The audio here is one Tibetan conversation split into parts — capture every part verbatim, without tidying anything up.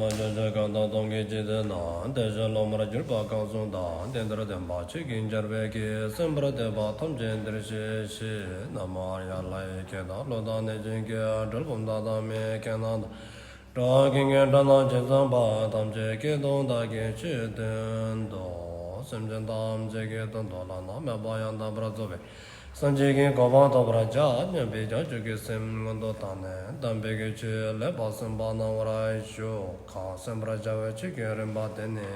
མ་བྱོན་ཕྱིར་སྐབས་དང་སྟོང་གི་འཇིག་རྟེན་ན། དེ་བཞིན་སློབ་མར་གྱུར་པ་གང་གསུངས་དང་། དེ་འདིར་སྟོན་པ་ཆོས་ཀྱི་ཆར་འབེབས་ཀྱིས། གསན་པར་འདོད་པ་ཐམས་ཅད་འདིར་གཤེགས་ཤིག། ན་མོ་ཨཱརྱ། ལྷ་ཡི་སྐད་དང་ཀླུ་དང་གནོད་སྦྱིན་སྐད། གྲུལ་བུམ་དག་དང་མི་ཡི་སྐད་རྣམས་དང་། འགྲོ་བ་ཀུན་གྱི་སྒྲ་རྣམས་ཇི་ཙམ་པ། ཐམས་ཅད་སྐད་དུ་བདག་གིས་ཆོས་བསྟན་ཏོ། སེམས་ཅན་ཐམས་ཅད་ཀྱི་དོན་དུ་བླ་ན་མེད་པ་ཡང་དག་པར་རྫོགས་པའི་སངས་རྒྱས་ཀྱི་གོ་འཕང་ཐོབ་པར་བྱ་སྙམ་པའི་བྱང་ཆུབ་ཀྱི་སེམས་སྔོན་དུ་བཏང་ནས། དམ་པའི་ཆོས་ལེགས་པར་གསན་པ་གནང་བར་ཞུ། གང་གསན་པར་བྱ་བའི་ཆོས་ཀྱི་རིམ་པ་དེ་ནི།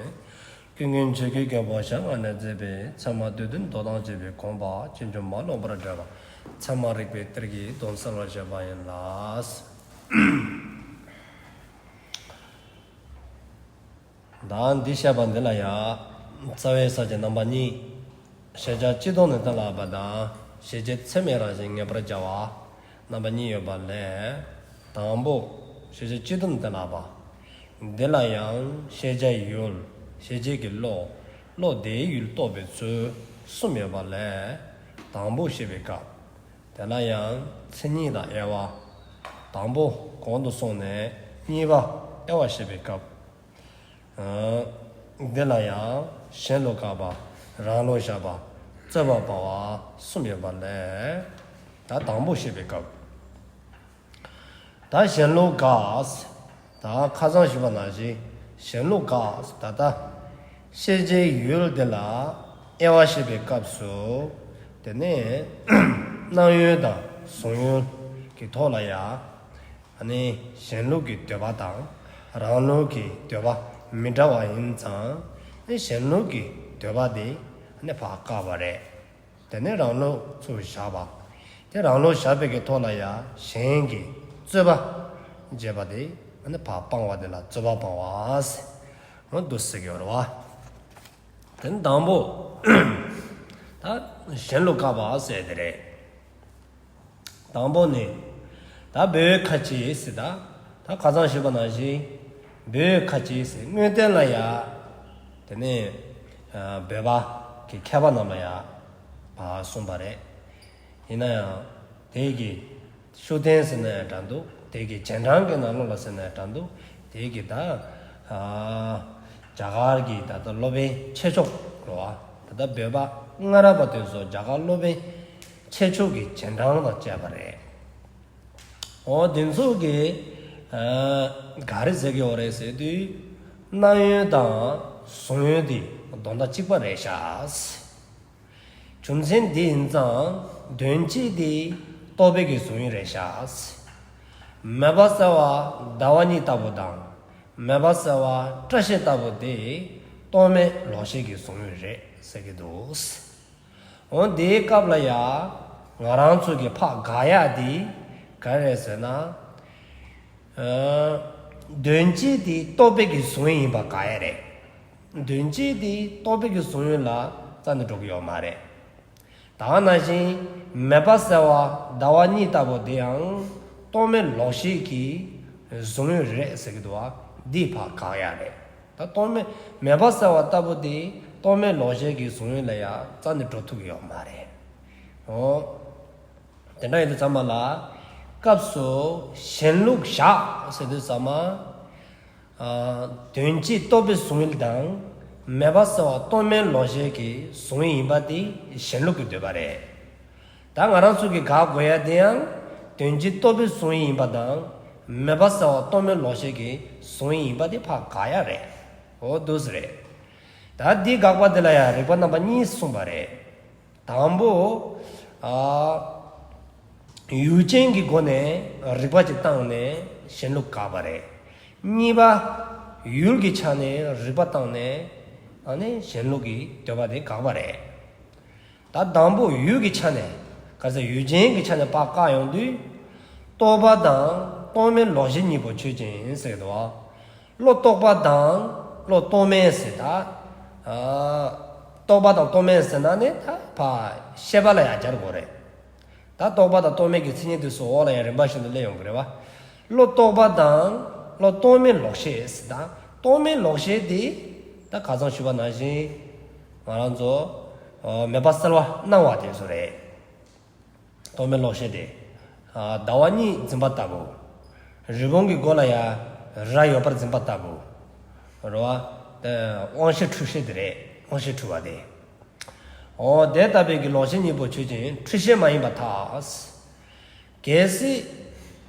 ཀུན་མཁྱེན་ཆོས་ཀྱི་རྒྱལ་པོ་ཞལ་སྔ་ནས་མཛད་པའི་ཚད་མ་སྡེ་བདུན་མདོ་དང་བཅས་པའི་དགོངས་པ་ཕྱིན་ཅི་མ་ལོག་པར་འགྲེལ་བ། ཚད་མ་རིགས་པའི་གཏེར་གྱི་དོན་གསལ་བར་བྱེད་པ་ཡིན་ལ། ད་འདི་བཤད་པ་འདི་ལ་ཡང་རྩ་བའི་ས་བཅད་རྣམ་པ་གཉིས། ཤེས་བྱ་སྤྱི་ལྡོག་ནས་གཏན་ལ་དབབ་པ་དང་། ཤེས་བྱེད་ཚད་མའི་རང་བཞིན་ངེས་པར་བྱ་བ། རྣམ་པ་གཉིས་ཡོད་པ་ལས། དང་པོ། ཤེས་བྱེད་སྤྱི་ལྡོག་ནས་གཏན་ལ་དབབ་པ། འདི་ལ་ཡང་ཤེས་བྱའི་ཡུལ། ཤེས་བྱེད་ཀྱི་བློ། བློ་དེའི་ཡུལ་རྟོགས་པའི་ཚུལ། གསུམ་ཡོད་པ་ལས། དང་པོ་བཤད་པའི་སྐབས། དེ་ལ་ཡང་མཚན་ཉིད་དང་དབྱེ་བ། དང་པོ་གོང་དུ་སོང་ནས་གཉིས་པ་དབྱེ་བ་བཤད་པའི་སྐབས། འདི་ལ་ཡང་གཞན་ལུགས་དགག་པ། རང་ལུགས་བཞག་པ། རྩོད་པ་སྤང་བ་གསུམ་ཡོད་པ་ལས། ད་དང་པོ་བཤད་པའི་སྐབས། ད་གཞན་ལུགས་དགག་ད་ཁ་སང་ཞུས་པ་ནང་བཞིན་གཞན་ལུགས་དགག་ད་ལྟ་ཤེས་བྱའི་ཡུལ་དེ་ལ་དབྱེ་བ་བཤད་པའི་སྐབས་སུ། དེ་ནས་སྣང་ཡུལ་དང་གཟུང་ཡུལ་གྱི་ཐོག་ལ་ཡང་། ཨ་ནི་གཞན་ལུགས་ཀྱི་འདོད་པ་དང་རང་ལུགས་ཀྱི་འདོད་པ་མི་འདྲ་བ་ཡིན་ཙང་། ཨ་ནི་གཞན་ལུགས་ཀྱི་འདོད་པ་དེ་ཨ་ནི་ཕར་བཀག་པ་རེད། དེ་ནས་རང་ལུགས་ཚུར་བཞག་པ། དེ་རང་ལུགས་བཞག་པའི་གི་ཐོག་ལ་ཡང་གཞན་གྱི་རྩོད་པ་བྱེད་པ་དེ་ཨ་ནི་ཕར་སྤང་བ་དེ་ལ་རྩོད་པ་སྤང་བ་ཟེར། འོ་འདུག་ཟེར་གྱི་ཡོད་རེད་བ། དེ་ནི་དང་པོ། ད་གཞན་ལུགས་དགག་པ་ཟེར་དེ་རེད། དང་པོ་ནི། ད་བོད་ཁ་ཆེ་ཟེར་ད། ད་ཁ་སང་ཞུས་པ་ནང་བཞིན། བོད་ཁ་ཆེ་ཟེར་དངོས་བསྟན་ལ་ཡ། དེ་ནས་བོད་པ་གི་མཁས་པ་རྣམས་ལ་ཡ། བ་གསུངས་པ་རེད། ཡིན་ན་ཡང་། དེ་གི་ཤུགས་བསྟན་ཟེར་ན་ཡང་འདྲ་འདུག་དེ་གི་རྗེས་འབྲང་གི་ནང་ལོགས་ལ་ཟེར་ན་ཡང་འདྲ་འདུག་དེ་གི་ད། རྒྱ་གར་གྱི་ད་ལྟ་སློབ་དཔོན་ཆོས་མཆོག་རེད་བ། ད་ལྟ་བོད་པ་སྔ་རབས་པ་དེ་ཚོ་རྒྱ་གར་སློབ་དཔོན་ཆོས་མཆོག་གི་རྗེས་འབྲང་དང་བཅས་པ་རེད། འོ་དེ་ཚོ་གི་ག་རེ་ཟེར་གི་ཡོད་རེད་ཟེར་དུས། སྣང་ཡུལ་དང་གཟུང་ཡུལ་དེ་དོན་དག་གཅིག་པ་རེད་ཤག་རྒྱུ་མཚན་འདི་ཡིན་ཙང་དོན་སྤྱི་དེ་རྟོག་པའི་གི་གཟུང་ཡུལ་རེད་ཤག་མེ་འབར་གསལ་བ་ཟླ་བ་གཉིས་ལྟ་བུ་དང་། མེ་འབར་གསལ་བ་བཀྲ་ཤིས་ལྟ་བུ་དེ་རྟོག་མེད་ལོག་ཤེས་ཀྱི་གཟུང་ཡུལ་རེད་ཟེར་གྱི་འདུག་འོ་འདིའི་སྐབས་ལ་ཡ་ང་རང་ཚོ་གི་ཕར་དགག་ཡག་འདི་ག་རེ་རེད་ཟེར་ན། དོན་སྤྱི་དེ་རྟོག་པའི་གི་གཟུང་ཡུལ་ཡིན་པ་དགག་ཡག་རེད། དོན་སྤྱི་དེ་རྟོག་པའི་གི་གཟུང་ཡུལ་ལ་རྩ་ནས་འགྲོ་གི་ཡོད་མ་རེད། ད་ག་ནང་བཞིན་མེ་འབར་གསལ་བ་ཟླ་བ་གཉིས་ལྟ་བུ་དེ་ཡང་རྟོག་མེད་ལོག་ཤེས་ཀྱི་གཟུང་ཡུལ་རེད་ཟེར་གྱི་འདུག་བ། འདི་ཕར་དགག་ཡག་རེད། ད་རྟོག་མེད་མེ་འབར་གསལ་བ་ལྟ་བུ་དེ་རྟོག་མེད་ལོག་ཤེས་ཀྱི་གཟུང་ཡུལ་ལ་ཡང་རྩ་ནས་འགྲོ་ཐུབ་ཀྱི་ཡོད་མ་རེད། འོ། དེ་འདྲ་ཡིན་དུས་ཚང་མ་ལ་སྐབས་སུ་གཞན་ལུགས་བཞག་ཟེར་དུས་ཚང་མ། དོན་སྤྱི་རྟོག་པའི་གཟུང་ཡུལ་དང་། མེ་འབར་གསལ་བ་རྟོག་མེད་ལོག་ཤེས་ཀྱི་གཟུང་ཡུལ་ཡིན་པ་དེ་གཞན་ལུགས་ཀྱི་འདོད་པ་རེད། ད་ང་རང་ཚོ་གི་དགག་དགོས་ཡ་དེ་ཡང་དོན་སྤྱི་རྟོག་པའི་གཟུང་ཡུལ་ཡིན་པ་དང་། མེ་འབར་གསལ་བ་རྟོག་མེད་ལོག་ཤེས་ཀྱི་གཟུང་ཡུལ་ཡིན་པ་དེ་ཕར་དགག་ཡ་རེད། འོ་འདུག་སེ་རེད། ད་འདི་དགག་པ་དེ་ལ་ཡང་རིགས་པ་རྣམ་པ་གཉིས་གསུངས་པ་རེད། དང་པོ། ཨ། ཡུལ་ཅན་གྱི་སྒོ་ནས་རིགས་པ་ཅིག་བཏང་ནས་གཞན་ལུགས་དགག་པ་རེད། གཉིས་པ། ཡུལ་གྱི་ཆ་ནས་རིགས་པ་བཏང་ནས་ཨ་ནི་གཞན་ལུགས་ཀྱི་འདོད་པ་དེ་དགག་པ་རེད། ད་དང་པོ་ཡུལ་གྱི་ཆ་ནས་ག་ཚད་ཡུལ་ཅན་གྱི་ཆ་ནས་ཕར་བཀག་ཡོང་དུས། རྟོག་པ་དང་རྟོག་མེད་ལོག་ཤེས་གཉིས་པོ་ཆོས་ཅན་ཟེར་གྱི་འདུག་བ། བློ་རྟོག་པ་དང་བློ་རྟོག་མེད་ཟེར་ད། ཨ། རྟོག་པ་དང་རྟོག་མེད་ཟེར་ན་ནི་ད་ཕར་ཤེས་པ་ལ་ཡང་སྦྱར་དགོས་རེད། ད་རྟོག་པ་དང་རྟོག་མེད་ཀྱི་མཚན་ཉིད་དེ་ཚོ་འོག་ལ་ཡང་རིམ་པ་བཞིན་དུ་སླེབས་ཡོང་གི་རེད་བ། བློ་རྟོག་པ་དང་བློ་རྟོག་མེད་ལོག་ཤེས་ཟེར་ད། རྟོག་མེད་ལོག་ཤེས་དེ་ད་ཁ་སང་ཞུས་པ་ནང་བཞིན་ང་རང་ཚོ་མེ་འབར་གསལ་བ་སྣང་བ་དེ་ཚོ་རེད། རྟོག་མེད་ལོག་ཤེས་དེ། ཟླ་བ་གཉིས་འཛིན་པ་ལྟ་བུ། རི་བོང་གི་མགོ་ལ་ཡ། ར་ཡོད་པར་འཛིན་པ་ལྟ་བུ། རེད་བ། དབང་ཤེས་འཁྲུལ་ཤེས་དེ་རེད། དབང་ཤེས་འཁྲུལ་བ་དེ། འོ་དེ་ལྟ་བུའི་གི་ལོག་ཤེས་གཉིས་པོ་ཆོས་ཅན། འཁྲུལ་ཤེས་མ་ཡིན་པར་ཐལ། གལ་སྲིད་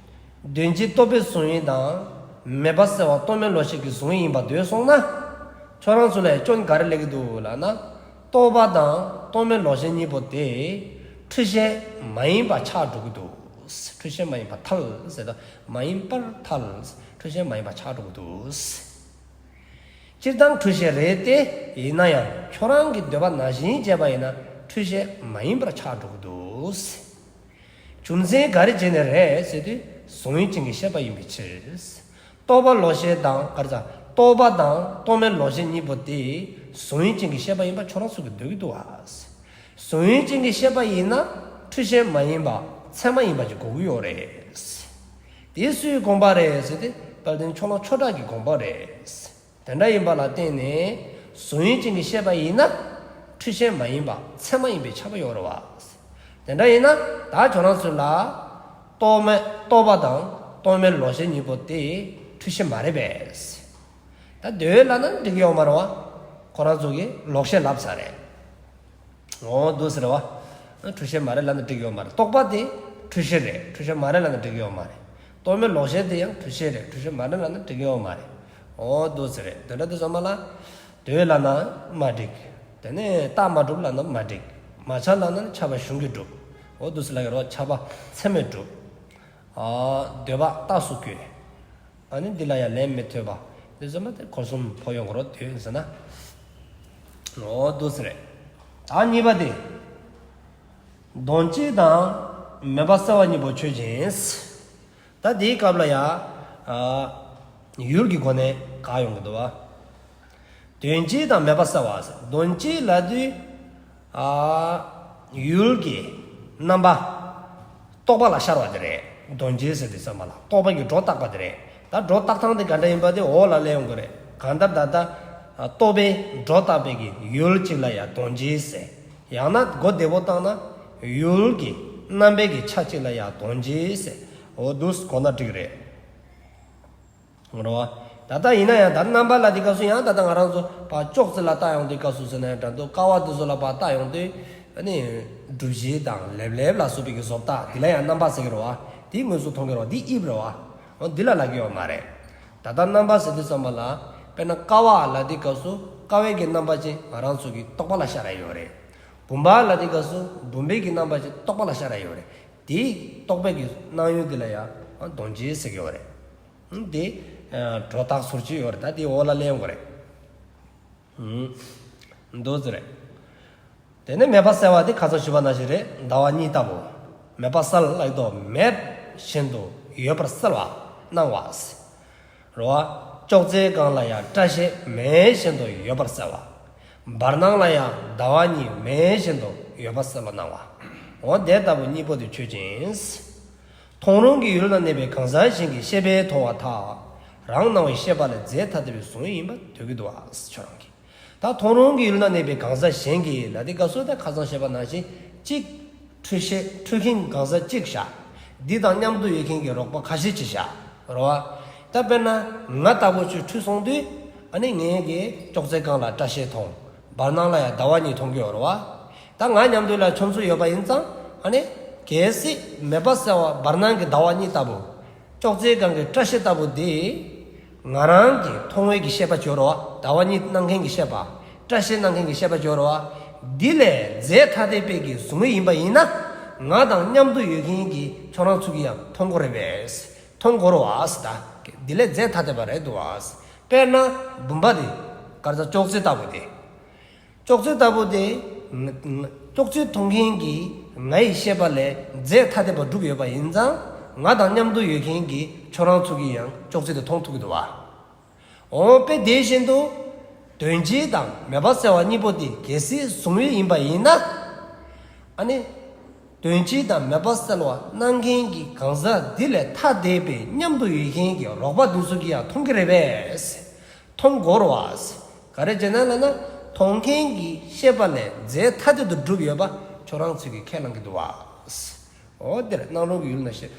དོན་སྤྱི་རྟོག་པའི་གཟུང་ཡུལ་དང་མེད་པ་གསལ་བ་རྟོག་མེད་ལོག་ཤེས་ཀྱི་གཟུང་ཡུལ་ཡིན་པར་འདོད་སོང་ན། ཁྱོད་རང་ཚོ་ལ་སྐྱོན་ག་རེ་སླེབས་ཀྱི་འདུག་ལབ་ན། རྟོག་པ་དང་རྟོག་མེད་ལོག་ཤེས་གཉིས་པོ་དེ་འཁྲུལ་ཤེས་མ་ཡིན་པ་ཆགས་འགྲོ་གི་འདུག་འཁྲུལ་ཤེས་མ་ཡིན་པར་ཐལ་ཟེར་དུས། མ་ཡིན་པར་ཐལ། འཁྲུལ་ཤེས་མ་ཡིན་པ་ཆགས་འགྲོ་གི་འདུག་སྤྱིར་བཏང་འཁྲུལ་ཤེས་རེད་དེ། ཡིན་ན་ཡང་ཁྱོད་རང་གི་འདོད་པ་ནང་བཞིན་བྱས་པ་ཡིན་ན་འཁྲུལ་ཤེས་མ་ཡིན་པར་ཆགས་འགྲོ་གི་འདུག་རྒྱུ་མཚན་ག་རེ་བྱས་ནས་རེད་ཟེར་དུས། གཟུང་ཡུལ་ཅན་གྱི་ཤེས་པ་ཡིན་པའི་ཕྱིར། རྟོག་པ་ལོག་ཤེས་དང་ག་རེ་ཟ། རྟོག་པ་དང་རྟོག་མེད་ལོག་ཤེས་གཉིས་པོ་དེ་གཟུང་ཡུལ་ཅན་གྱི་ཤེས་པ་ཡིན་པ་ཁྱོད་རང་ཚོ་གིས་འདོད་ཀྱི་འདུག་ཨ། གཟུང་ཡུལ་ཅན་གྱི་ཤེས་པ་ཡིན་ན་འཁྲུལ་ཤེས་མ་ཡིན་པ་ཚད་མ་ཡིན་པ་ཅིག་དགོས་ཀྱི་ཡོད་རེད། དེ་སུའི་དགོངས་པ་རེད་ཟེར་ཏེ། དཔལ་ལྡན་ཕྱོགས་གླང་ཆོས་གྲགས་ཀྱི་དགོངས་པ་རེད། དེ་འདྲ་ཡིན་པ་ལ་བརྟེན་ནས་གཟུང་ཡུལ་ཅན་གྱི་ཤེས་པ་ཡིན་ན་འཁྲུལ་ཤེས་མ་ཡིན་པ་ཚད་མ་ཡིན་པས་ཁྱབ་པ་ཡོད་རེད་བ། དེ་འདྲ་ཡིན་ན་ད་ཁྱོད་རང་ཚོ་ལ་རྟོག་མེད་རྟོག་པ་དང་རྟོག་མེད་ལོག་ཤེས་གཉིས་པོ་དེ་འཁྲུལ་ཤེས་མ་རེད་པས། ད་འདོད་ལབ་ན་འགྲིག་གི་ཡོད་མ་རེད་བ། ཁོ་རང་ཚོ་གིས་ལོག་ཤེས་ལབ་ཚར་རེད། འོ་འདུག་ཟེར་བ། འཁྲུལ་ཤེས་མ་རེད་ལབ་ན་འགྲིག་ཡོད་མ་རེད། རྟོག་པ་དེ་འཁྲུལ་ཤེས་རེད། འཁྲུལ་ཤེས་མ་རེད་ལབ་ན་འགྲིག་ཡོད་མ་རེད། རྟོག་མེད་ལོག་ཤེས་དེ་ཡང་འཁྲུལ་ཤེས་རེད། འཁྲུལ་ཤེས་མ་རེད་ལབ་ན་འགྲིག་ཡོད་མ་རེད། འོ་འདུག་ཟེར་རེད། དེ་འདྲ་དུས་ཙམ་པ་ལ། འདོད་ལབ་ན་མ་འགྲིག་དེ་ནས་རྟགས་མ་གྲུབ་ལབ་ན་མ་འགྲིག་མ་ཁྱབ་ལབ་ན་ཁྱབ་པ་གཞུང་གིས་གྲུབ། འོ་འདུག་ཟེར་ལབ་ཀྱི་རེད་བ། ཁྱབ་པ་ཚད་མས་གྲུབ། ཨ། འདོད་པ་རྟགས་སུ་བཀོད། ཨ་ནི་འདི་ལ་ཡང་ལན་མི་ཐོབ་པ། དེ་ཚོ་མ་དེ་སྒོ་གསུམ་འཕོ་ཡོང་གི་རོ་དེ་ཡིན་ཟེར་ན། འོ་འདུག་ཟེར་རེད། ད་གཉིས་པ་དེ། དོན་སྤྱི་དང་མེད་པ་གསལ་བ་གཉིས་པོ་ཆོས་ཅན། ད་དེའི་སྐབས་ལ་ཡང་། ཨ། ཡུལ་གྱི་སྒོ་ནས་བཀག་ཡོང་གི་འདུག་བ། དོན་སྤྱི་དང་མེད་པ་གསལ་བ། དོན་སྤྱི་ལབ་དུས། ཨ། ཡུལ་གྱི་རྣམ་པ། རྟོག་པ་ལ་ཤར་བ་དེ་རེད། དོན་སྤྱི་ཟེར་དུས་ཙམ་པ་ལ་རྟོག་པ་གིས་སྒྲོ་བཏགས་པ་དེ་རེད། ད་སྒྲོ་བཏགས་སྟངས་དེ་ག་འདྲ་ཡིན་པ་དེ་འོག་ལ་སླེབས་ཡོང་གི་རེད། གང་ལྟར་ད་ལྟ་རྟོག་པས་སྒྲོ་བཏགས་པའི་གི་ཡུལ་གཅིག་ལ་ཡང་དོན་སྤྱི་ཟེར། ཡང་ན་གོ་བདེ་པོ་བཏང་ན་ཡུལ་གྱི་རྣམ་པའི་གི་ཆ་གཅིག་ལ་ཡང་དོན་སྤྱི་ཟེར། འོ་འདུག་གོ་ན་འགྲིག་རེད། རེད་བ། ད་ལྟ་ཡིན་ན་ཡང་ད་རྣམ་པ་ལ་དེ་སྐབས་སུ་ཡང་ད་ལྟ་ང་རང་ཚོ་ཕར་ཅོག་ཙེ་ལ་ལྟ་ཡོང་དུས་སྐབས་སུ་ཟེར་ན་ཡང་འདྲ་འདུག་ཀ་བ་དེ་ཚོ་ལ་ཕར་ལྟ་ཡོང་དུས། ཨ་ནི། སྒྲུབ་བྱེད་དང་ལེབ་ལེབ་ལ་སོགས་པའི་གི་བཟོ་ལྟ་འདི་ལ་ཡང་རྣམ་པ་ཟེར་གི་རེད་བ། དེ་དངོས་སུ་མཐོང་གི་རེད་བ། འདི་དབྱིབས་རེད་བ། འོ་འདི་ལ་ལབ་ཀྱི་ཡོད་མ་རེད། ད་ལྟ་རྣམ་པ་ཟེར་དུས་ཙམ་པ་ལ། དཔེར་ན་ཀ་བ་ལ་དེ་སྐབས་སུ་ཀ་བའི་གི་རྣམ་པ་ཅན་ང་རང་ཚོ་གི་རྟོག་པ་ལ་ཤར་ཡ་ཡོད་རེད། བུམ་པ་ལ་དེ་སྐབས་སུ་བུམ་པའི་གི་རྣམ་པ་ཅན་རྟོག་པ་ལ་ཤར་ཡ་ཡོད་རེད། དེའི་རྟོག་པའི་གི་སྣང་ཡུལ་དེ་ལ་ཡང་དོན་སྤྱི་ཟེར་གི་ཡོད་རེད། དེ་སྒྲོ་བཏགས་ཟུར་གྱི་ཡོད་རེད། ད་དེ་འོག་ལ་སླེབས་ཡོང་གི་རེད། འདུག་ཟེར་རེད། དེ་ནས་མེད་པ་གསལ་བ་དེ་ཁ་སང་ཞུས་པ་ནང་བཞིན་རེད། ཟླ་བ་གཉིས་ལྟ་བུ། མེད་པ་གསལ་ལབ་དོ་མེད་བཞིན་དུ་ཡོད་པར་གསལ་བ་སྣང་བ། རེད་བ། ཅོག་ཙེའི་སྒང་ལ་ཡང་སྐྲ་ཤད་མེད་བཞིན་དུ་ཡོད་པར་གསལ་བ། བར་སྣང་ལ་ཡང་ཟླ་བ་གཉིས་མེད་བཞིན་དུ་ཡོད་པར་གསལ་བ་སྣང་བ། འོ་དེ་ལྟ་བུ་གཉིས་པོ་དེ་ཆོས་ཅན། མཐོང་རུང་གི་ཡུལ་ན་གནས་པའི་གང་ཟག་གཞན་གྱི་ཤེས་པས་མཐོང་བར་ཐལ། རང་སྣང་བའི་ཤེས་པ་ལས་རྫས་ཐ་དད་པའི་གཟུང་ཡུལ་ཡིན་པར་འདོད་ཀྱི་འདུག་ཨ། ཁྱོད་རང་གིས། ད་མཐོང་རུང་གི་ཡུལ་ན་གནས་པའི་གང་ཟག་གཞན་གྱི་ལ་དེ་སྐབས་སུ་ད་ཁ་སང་བཤད་པ་ནང་བཞིན་གཅིག་འཁྲུལ་ཤེས་འཁྲུལ་མཁན་གང་ཟག་གཅིག་བཞག་འདི་དང་མཉམ་དུ་ཡོད་མཁན་གྱི་རོགས་པ་ཁ་ཤས་ཅིག་བཞག་རེད་བ། ད་དཔེར་ན་ང་ལྟ་བུ་ཆུ་འཁྲུལ་སོང་དུས། ཨ་ནི་ངས་ཀྱི་ཅོག་ཙེ་སྒང་ལ་སྐྲ་ཤད་མཐོང་། བར་སྣང་ལ་ཡང་ཟླ་བ་གཉིས་མཐོང་གི་ཡོད་རེད་བ། ད་ང་མཉམ་དུ་ལ་ཁྱོད་ཚོ་ཡོད་པ་ཡིན་ཙང་། ཨ་ནི། གལ་སྲིད་མེད་པ་གསལ་བ་བར་སྣང་གི་ཟླ་བ་གཉིས་ལྟ་བུ། ཅོག་ཙེའི་སྒང་གི་སྐྲ་ཤད་ལྟ་བུ་དེ། ང་རང་གི་མཐོང་བའི་གི་ཤེས་པ་ཅིག་ཡོད་རེད་བ། ཟླ་བ་གཉིས་སྣང་མཁན་གི་ཤེས་པ། སྐྲ་ཤད་སྣང་མཁན་གི་ཤེས་པ་ཅིག་ཡོད་རེད་བ། འདི་ལས་རྫས་ཐ་དད་པའི་གི་གཟུང་ཡུལ་ཡིན་པ་ཡིན་ན། ང་དང་མཉམ་དུ་ཡོད་མཁན་གྱི་ཁྱོད་རང་ཚོ་གིས་ཡང་མཐོང་གི་རེད་པས། མཐོང་དགོས་རེད་བ་ཟེར་ད། འདི་ལས་རྫས་ཐ་དད་པ་རེད་འདུག་བ། དཔེར་ན། བུམ་པ་དེ། ག་རེ་ཟ། ཅོག་ཙེ་ལྟ་བུ་དེ། ཅོག་ཙེ་ལྟ་བུ་དེ། ང་ང་ཅོག་ཙེ་མཐོང་མཁན་གྱི་ང་ཡི་ཤེས་པ་ལས་རྫས་ཐ་དད་པ་གྲུབ་ཡོད་པ་ཡིན་ཙང་། ང་དང་མཉམ་དུ་ཡོད་མཁན་གྱི་ཁྱོད་རང་ཚོ་གིས་ཡང་ཅོག་ཙེ་དེ་མཐོང་ཐུབ་ཀྱི་འདུག་བ། འོ་དཔེ་དེ་བཞིན་དུ། དོན་སྤྱི་དང་མེད་པ་གསལ་བ་གཉིས་པོ་དེ་གལ་སྲིད་གཟུང་ཡུལ་ཡིན་པ་ཡིན་ན། ཨ་ནི། དོན་སྤྱི་དང་མེད་པ་གསལ་བ་སྣང་མཁན་གྱི་གང་ཟག་འདི་ལས་ཐ་དད་པའི་མཉམ་དུ་ཡོད་མཁན་གྱི་རོགས་པ་འདི་ཚོ་གིས་ཡང་མཐོང་གི་རེད་པས། མཐོང་དགོས་རེད་བ། ག་རེ་བྱས་ན་ལབ་ན། མཐོང་མཁན་གྱི་ཤེས་པ་ལས་རྫས་ཐ་དད་དུ་གྲུབ་ཡོད་པ་ཁྱོད་རང་ཚོས་ཀྱིས་ཁས་བླངས་ཀྱི་འདུག་བ། འོ་དེར་སྣང་རུང་གི་ཡུལ་ན་ཤེས།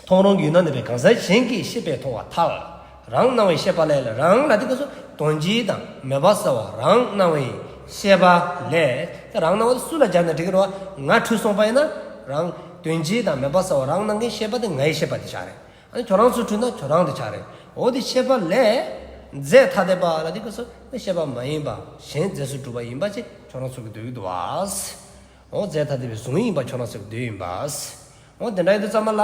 མཐོང་རུང་ཡུལ་ན་གནས་པའི་གང་ཟག་གཞན་གྱི་ཤེས་པས་མཐོང་བར་ཐལ། རང་སྣང་བའི་ཤེས་པ་ལས་ལ། རང་ལ་དེ་སྐབས་སུ་དོན་སྤྱི་དང་མོས་པ་གསལ་བ་རང་སྣང་བའི་ཤེས་པ་ལས། དེ་རང་སྣང་བ་དེ་སུ་ལ་སྦྱར་ན་འགྲིག་གི་རེད་བ། ང་འཁྲུལ་སོང་པ་ཡིན་ན་རང་དོན་སྤྱི་དང་མོས་པ་གསལ་བ་རང་སྣང་གི་ཤེས་པ་དེ་ངའི་ཤེས་པ་དེ་ཆགས་རེད། ཨ་ནི་ཁྱོད་རང་ཚོ་འཁྲུལ་ན་ཁྱོད་རང་དེ་ཆགས་རེད། འོ་དེ་ཤེས་པ་ལས་རྫས་ཐ་དད་པ་ལ་དེ་སྐབས་སུ་ཤེས་པ་མ་ཡིན་པ་གཞན་རྫས་སུ་གྲུབ་པ་ཡིན་པ་ཅིག་ཁྱོད་རང་ཚོ་གི་འདོད་ཀྱི་འདུག་བ། འོ་རྫས་ཐ་དད་པའི་གཟུང་ཡིན་པ་ཁྱོད་རང་ཚོ་གི་འདོད་ཡིན་པ། འོ་དེ་འདྲ་ཡིན་དུས་ཙམ་པ་ལ་